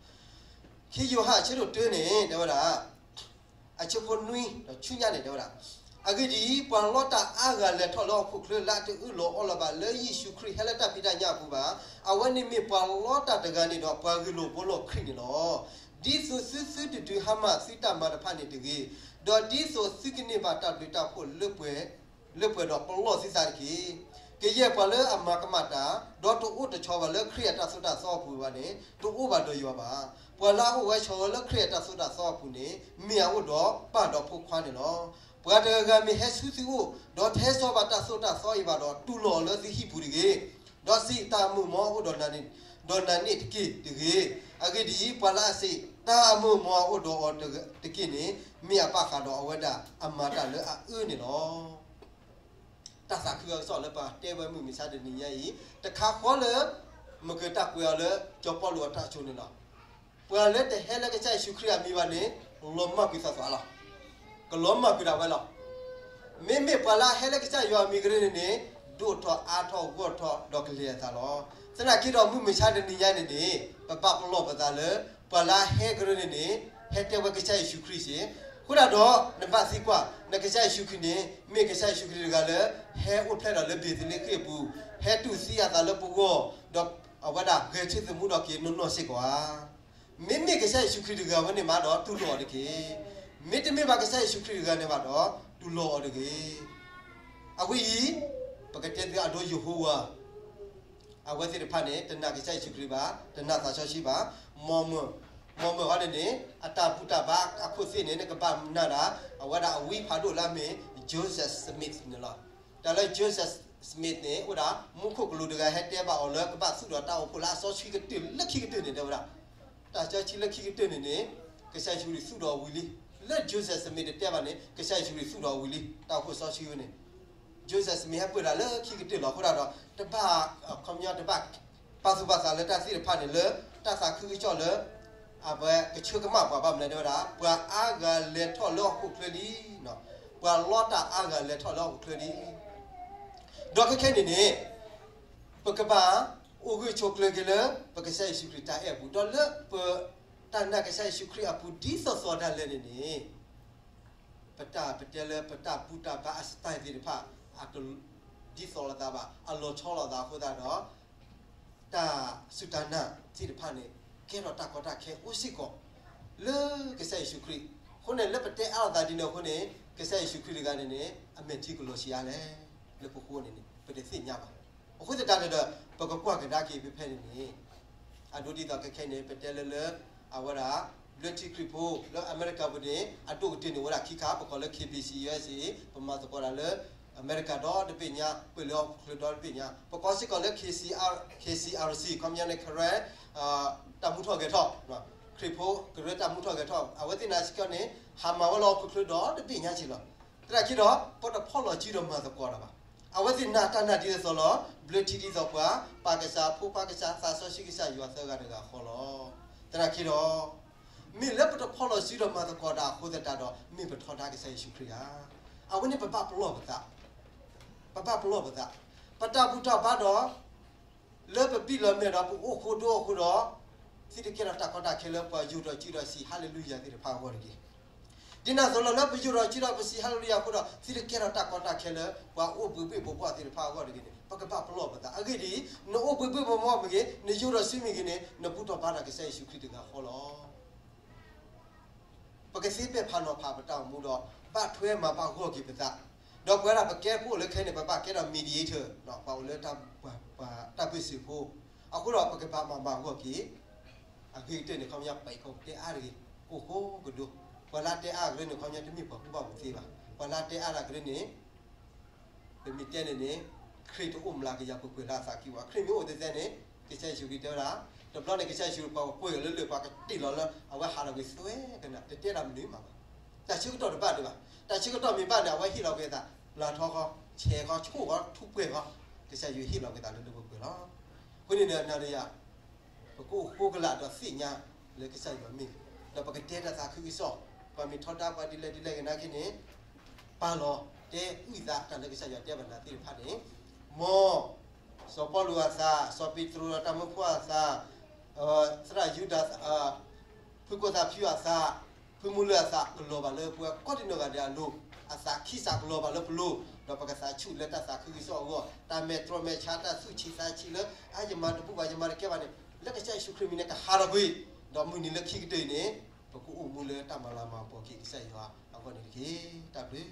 ခံယိၤဟၣ်အဆၢဒိၣ်တၢန့ၣ် တဲဝဲဒၣ် အဆၢဖိနွံဒီးဆူညါန့ၣ် တဲဝဲဒၣ်, အဂ့ၢ်ဒ်အံၤ, ပှၤလီတၢ်အါဂၤလဲၤထီၣ်လၢဟီၣ်ခိၣ်ချၢ လၢအတအၢၣ်လီၤအီလီၤဘၣ်လၢယ့ၣ်ၡူးခရံာ်ဟဲလၢတၢ်ဖံးတၢ်ညၣ်အပူၤဘၣ်. အဝဲန့ၣ်မ့ၢ်ပှၤလီတၢ်တဂၤန့ၣ်ဒီး ပှၤဂ့ၢ်လိာ်ဘှီလိာ်ခရံာ်န့ၣ်လီၤ. ဒ်သိးသုသုတဒုးဟါမၢ်သုတၢ်မၤတဖၣ်န့ၣ်တဂ့ၤ, ဒီးဒ်သိးသုကန့ၢ်ဘၣ်တၢ်ဘျုးတၢ်ဖှိၣ်လၢပှဲၤဒီးပလီၢ်သုသးတက့ၢ်. ကယဲၢ်ပှၤလၢအမၤကမၣ်တၢ်, ဒီးတအိၣ်တဆီးဘၣ်လၢခရံာ်အတၢ်သိၣ်တၢ်သီအပူၤဘၣ်န့ၣ် တအိၣ်ဘၣ်ဒီးယွၤဘၣ်. ပှၤလၢအအိၣ်ဝဲဆီးဝဲလၢခရံာ်အတၢ်သိၣ်တၢ်သီအပူၤန့ၣ် မ့ၢ်အအိၣ်ဒီးပၢ်ဒီးဖိခွါန့ၣ်လီၤ. ပှၤတဂၤဂၤမ့ၢ်ဟဲဆူသုအိၣ်, ဒီးတဟဲဆီးဘၣ်တၢ်သိၣ်တၢ်သီအံၤဘၣ်ဒီး တူၢ်လိာ်အီၤလၢသုဟံၣ်ပူၤတဂ့ၤ. ဒီးစံး, တၢ်အမုာ်မီၤအိၣ်ဒီးနၤန့ၣ်တက့ၢ်တဂ့ၤ. အဂ့ၢ်ဒ်အံၤ, ပှၤလၢအစံး, တၢ်အမုာ်မီၤအိၣ်ဒီးအီၤတက့ၢ်န့ၣ် မ့ၢ်အဘၣ်ဃးဒီးအဝဲဒၣ်အမၤတၢ်လၢအအၢန့ၣ်လီၤ. တၢ်သးခုအကစီၣ်လၢပှၤတဲဝဲမုၢ်မဆါတနံၤညါအံၤ, တခါဃီလၢ မ့ၢ်ကတၢ်ကွဲးအီၤလၢ စီၤပီလူးအတၢ်ကၠိန့ၣ်လီၤ. ပှၤလၢတဟဲလၢကစၢ်ယ့ၣ်ၡူးခရံာ်အမံၤဘၣ်န့ၣ် လီၤမၢ်ကွံာ်သးသွးလီၤ. ကလီၤမၢ်ကွံာ်ဒၣ်ဝဲလီၤ. မ့မ့ၢ်ပှၤလၢအဟဲလၢကစၢ်ယွၤအမံၤကရၢန့ၣ်န့ၣ် ဒိၣ်ထီၣ်အါထီၣ်ဂီၢ်ထီၣ်ဒီးကလဲၤအသးလီၤ. သနာ်က့ဒီးမုၢ်မဆါတနံၤညါန့ၣ်န့ၣ် ပဘၣ်ပလီၢ်ပသးလၢ ပှၤလၢအဟဲကရၢန့ၣ်န့ၣ် ဟဲတဲဝဲကစၢ်ယ့ၣ်ၡူးခရံာ်စ့ၢ်, အဃိဒၣ်ဒီး နဘၣ်သံကွၢ် နကစၢ်ယ့ၣ်ၡူးခရံာ်န့ၣ် မ့ၢ်ကစၢ်ယ့ၣ်ၡူးခရံာ်တဂၤလၢ ဟဲအိၣ်ဖျဲၣ်ဒီးလၢဘ့းသလ့ဃ့ၣ်အပူၤ, ဟဲတူၢ်သံအသးလၢပဂီၢ်, ဒီးအဝဲဒၣ်ဂဲၤဆၢထၢၣ်သမူထီၣ်က့ၤနီၢ်နီၢ်စ့ၢ်ကီးဧါ. မ့မ့ၢ်ကစၢ်ယ့ၣ်ၡူးခရံာ်တဂၤဝဲန့ၣ်မးဒီး တူၢ်လိာ်အီၤတက့ၢ်. မ့တမ့ၢ်ဘၣ်ကစၢ်ယ့ၣ်ၡူးခရံာ်တဂၤန့ၣ်ဘၣ်ဒီး တူၢ်လိာ်အီၤတဂ့ၤ. အဝဲအံၤ ပကတဲသုအဒိယဟိဝၤ အဝဲသ့ၣ်တဖၣ်န့ၣ် တနာ်ကစၢ်ယ့ၣ်ၡူးခရံာ်ဘၣ်, တနာ်သးစီဆှံဘၣ်. မီၢ်မၢၢ်, မီၢ်မၢၢ်ဃီန့ၣ်န့ၣ် အတၢ်ဘူၣ်တၢ်ဘါအခိၣ်သ့ၣ်န့ၣ် နကဘၣ်နာ်ဒၣ် အဝဲဒၣ်အဝံဖးဒိၣ်လၢအမ့ၢ် Joseph Smith န့ၣ်လီၤ. တၢ်လၢ Joseph Smith န့ၣ် အိၣ်ဒၣ်မူခိၣ်ကလူးတဂၤ ဟဲတဲဘၣ်အီၤလၢ ကဘၣ်သူၣ်ဒီးတၢ်အိၣ်ဖှိၣ်လၢအစီဆှံကတၢၢ်လၢခံကတၢၢ်န့ၣ် တဲဝဲဒၣ်. တၢ်စီဆှံလၢခံကတၢၢ်န့ၣ်န့ၣ် ကစၢ်ယ့ၣ်ၡူးခရံာ်သူၣ်ဒီးအီၤဝံၤလံ. လၢ Joseph Smith တတဲဘၣ်န့ၣ် ကစၢ်ယ့ၣ်ၡူးခရံာ်သူၣ်ဒီးအီၤဝံၤလံ တၢ်အိၣ်ဖှိၣ်စီဆှံဝဲန့ၣ်. Joseph Smith ဟဲပၢၢ်တၢ်လၢခံကတၢၢ်လီၤ. အဃိသတးဒီး တဘၣ် ခီပညီ တဘၣ်ပာ်သူၣ်ပာ်သးလၢတၢ်သ့ၣ်တဖၣ်န့ၣ် လၢတၢ်သးခုကစီၣ်လၢ အဝဲကဆၢကမၣ်ပှၤ ဘၣ်မနုၤတဲဝဲဒၣ် ပှၤအါဂၤလဲၤထီၣ်လၢဟီၣ်ခိၣ်ချၢလံ, ပှၤလီတၢ်အါဂၤလဲၤထီၣ်လၢဟီၣ်ခိၣ်ချၢလံ. ဒီးခဲခဲန့ၣ်န့ၣ် ပကဘၣ်အိၣ်ဂၢၢ်ဆိးကျၢၤက့ၤလၢ ပကစၢ်ယ့ၣ်ၡူးခရံာ်တၢ်အဲၣ်အပူၤ ဒီးလၢပတၢ်နာ်ကစၢ်ယ့ၣ်ၡူးခရံာ်အပူၤ ဒ်သိးသိးဒၣ်လဲာ်န့ၣ်န့ၣ် ပတၢ်ပတဲလၢပတၢ်ဘူၣ်တၢ်ဘါအ style သ့ၣ်တဖၣ် အတဒ်သိးလိာ်သးဘၣ်, အလီၤဆီလိာ်သးအဃိသတးဒီး တၢ်စူၢ်တၢ်နာ်သ့ၣ်တဖၣ်န့ၣ် ကဲထီၣ်တၢ်ကီတၢ်ခဲအိၣ်စ့ၢ်ကီး လၢကစၢ်ယ့ၣ်ၡူးခရံာ်. အဃိန့ၣ် လၢပတဲအါလိာ်သးဒ်န့ၣ်အဃိန့ၣ် ကစၢ်ယ့ၣ်ၡူးခရံာ်တဂၤန့ၣ်န့ၣ် အမဲာ်ထံကလီၤဆံးအါလဲၣ် လၢပဃိန့ၣ်န့ၣ် ပတသ့ၣ်ညါဘၣ်. အဃိသတးန့ၣ်ဒီး ပကကွၢ်ကဒါက့ၤဖဲဖဲန့ၣ်န့ၣ် အဒိဒ်သိးခဲခဲန့ၣ် ပတဲလၢလၢ အဝဲဒၣ် ဘျၢထံခရံာ်ဖိလၢအမဲရကၤပူၤန့ၣ် အဒိၣ်ကတၢၢ်န့ၣ်အိၣ်ဝဲဒၣ်ခံခါ, ပကိးလၢ K B C U S A, ပမၤသကိးတၢ်လၢ အမဲရကၤဒီတဘ့ၣ်ညါ, ပၢၢ်လၢဟီၣ်ခိၣ်ချၢဒီတဘ့ၣ်ညါ, ပကိးစ့ၢ်ကီးလၢ K C R, K C R C, ခီပညီန့ၣ် Karen တၢ်မူထီၣ်ဂဲၤထီၣ်, ခရံာ်ဖိကရၢတၢ်မူထီၣ်ဂဲၤထီၣ်, အဝဲသ့ၣ်နာ်စ့ၢ်ကီးန့ၣ် ဟးမၤဝဲလၢဟီၣ်ခိၣ်ချၢဒီတဘ့ၣ်ညါက့ၤလီၤ. သနာ်က့ဒီး ပတဖီၣ်လီၤစုဒီးမၤသကိးတၢ်ဘၣ်. အဝဲသ့ၣ်နာ်တၢ်နာ်ဒ်သိးသိးလီၤ. ဘျၢထံဒ်သိးပှၤ, ပာ်ကစၢ်ဖိ, ပာ်ကစၢ်သးစီဆှံကစၢ်ယွၤသၢဂၤတဂၤဃီလီၤ. သနာ်က့ဒီး မ့ၢ်လၢပတဖီၣ်လီၤစုဒီးမၤသကိးတၢ်အဃိသတးဒီး မ့ၢ်ပထီဒါကစၢ်ယ့ၣ်ၡူးခရံာ်ဧါ. အဝဲန့ၣ်ပဘၣ်ပလီၢ်ပသး, ပဘၣ်ပလီၢ်ပသး, ပတၢ်ဘူၣ်တၢ်ဘါဒီး လၢပဘံၣ်လီၤမဲာ်ဒီးပအိၣ်ဃိဒိၣ်အဃိဒီး သုတကဲထီၣ်တၢ်ကီတၢ်ခဲလၢပှၤယိၤဒီးစုဒီးစံး hallelujah သ့ၣ်တဖၣ်အဂီၢ်တဂ့ၤ. ဒ်န့ၣ်အသိးလီၤ လၢပယိၤဒီးစုဒီးပစံး hallelujah အဃိဒီး သုတကဲထီၣ်တၢ်ကီတၢ်ခဲလၢပှၤအိၣ်ဘှံးဘှ့ၣ်ဘှီၣ်ဘှီၣ်သ့ၣ်တဖၣ်အဂီၢ်တဂ့ၤန့ၣ် ပကဘၣ်ပလီၢ်ပသး. အဂ့ၢ်ဒ်အံၤ, နအိၣ်ဘှံးဘှ့ၣ်ဘှီၣ်ဘှီၣ်မ့ၢ်ဂ့ၤ, နယိၤဒီးစုမ့ၢ်ဂ့ၤန့ၣ် နဘူၣ်ထီၣ်ဘါထီၣ်ကစၢ်ယ့ၣ်ၡူးခရံာ်တဂၤဃီလီၤ. ပကသ့ပဲာ်ဖးနီၤဖးပတၢ်အိၣ်မူဒီး ဘၣ်ထွဲမၤဘၣ်ဂီၢ်က့ၤပသး, ဒီးပဝဲဒၣ်ပကဲဖိလၢခဲန့ၣ် ပဘၣ်ကဲထီၣ် mediator ပှၤအိၣ်လၢ ပှၤတၢ်ဘၢၣ်စၢၤဖိ, အဃိဒီးပကဘၣ်မၤဘၣ်ဂီၢ်က့ၤ, အဂ့ၤကတၢၢ်န့ၣ် ခီပညီ ပှၤအံၤခီပတဲအါတဂ့ၤ, အိၣ်ဃိကဒိ, ပှၤလၢတဲအါကရၢန့ၣ် ခီပညီတမ့ၢ်ပှၤကူၣ်ဘၣ်ကူၣ်သ့ဘၣ်, ပှၤလၢတဲအါတဂ့ၤန့ၣ် ပမ့ၢ်တဲန့ၣ်န့ၣ် ခရံာ်တအိၣ်မူလၢကယၤပှဲၤပှဲၤလၢအသးကံၢ်ပူၤ, ခရံာ်မ့ၢ်အိၣ်သ့သ့န့ၣ် ကစၢ်ယ့ၣ်ၡူးခရံာ်တဲဝဲဒၣ်, တဘျီန့ၣ် ကစၢ်ယ့ၣ်ၡူးခရံာ်ပှၤကကွဲးအီၤလၢလၢၢ် ပှၤကတ့ၢ်လီၤလၢ အဝဲဟးထီၣ်ကွံာ်သွဲကနၣ် တတဲတၢ်မနုၤမးဘၣ်. တၢ်ဆၢကတီၢ်တဘၣ်ဒံးဘၣ်, တၢ်ဆၢကတီၢ်မ့ၢ်ဘၣ်န့ၣ် အဝဲဟ့ၣ်လီၤကွံာ်အသး ပျၢ်ထီဃီ, ဆဲးဃီ, ဆိၣ်ဃီ, ထူးပှဲၤဃီ, ကစၢ်ယွၤဟ့ၣ်လီၤကွံာ်အသးလၢလၢပှဲၤပှဲၤလီၤ. အဃိန့ၣ်ဒီး နၤဒီးယၤ ပကအိၣ်ဃိကလာ်ဒီးသ့ၣ်ညါလၢကစၢ်ယွၤမ့ၢ်, ဒီးပကတဲတၢ်သးခုကစီၣ်, ပှၤမ့ၢ်ထီဒါပှၤဒ်လဲၣ်ဒ်လဲၣ်ကနၣ်က့န့ၣ်, ပာ်လီၤတဲအုၣ်သးတၢ်လၢကစၢ်ယွၤတဲဘၣ်နၤသ့ၣ်တဖၣ်န့ၣ်, မ်စီၤပီလူးအသး, စီၤပ့းတရူးဒီးတၢ်မၢဖိအသး, သရၣ်ယူဒၤ, ဖုကိၣ်သၣ်ဖၠူအသး, ဖုမူလၢၢ်အသးကလီၤဘၣ်လၢပဝဲကိးဒံနီၢ်ဂၤဒဲးအလိၤ, အသးခံစးကလီၤဘၣ်လၢပလိၤ, ဒီးပကသးဆူၣ်လၢတၢ်သးခုကစီၣ်အဂီၢ်, တၢ်မဲာ်တြီမဲာ်ဆါ တၢ်သူၣ်ဆံးသးဆံးလၢ အါယမၤတဘူၣ်ဘၣ် ယမၤတကဲဘၣ်န့ၣ်, လၢကစၢ်ယ့ၣ်ၡူးခရံာ်မံၤန့ၣ် ကဟးထီၣ်ကွံာ်, ဒီးမုၢ်နံၤလၢခံကတၢၢ်အံၤန့ၣ်, ပကအိၣ်မူလၢတၢ်မၤလၤမၤကပီၤက့ၤကစၢ်ယွၤအဂီၢ်န့ၣ်တက့ၢ်. တၢ်ဘျုး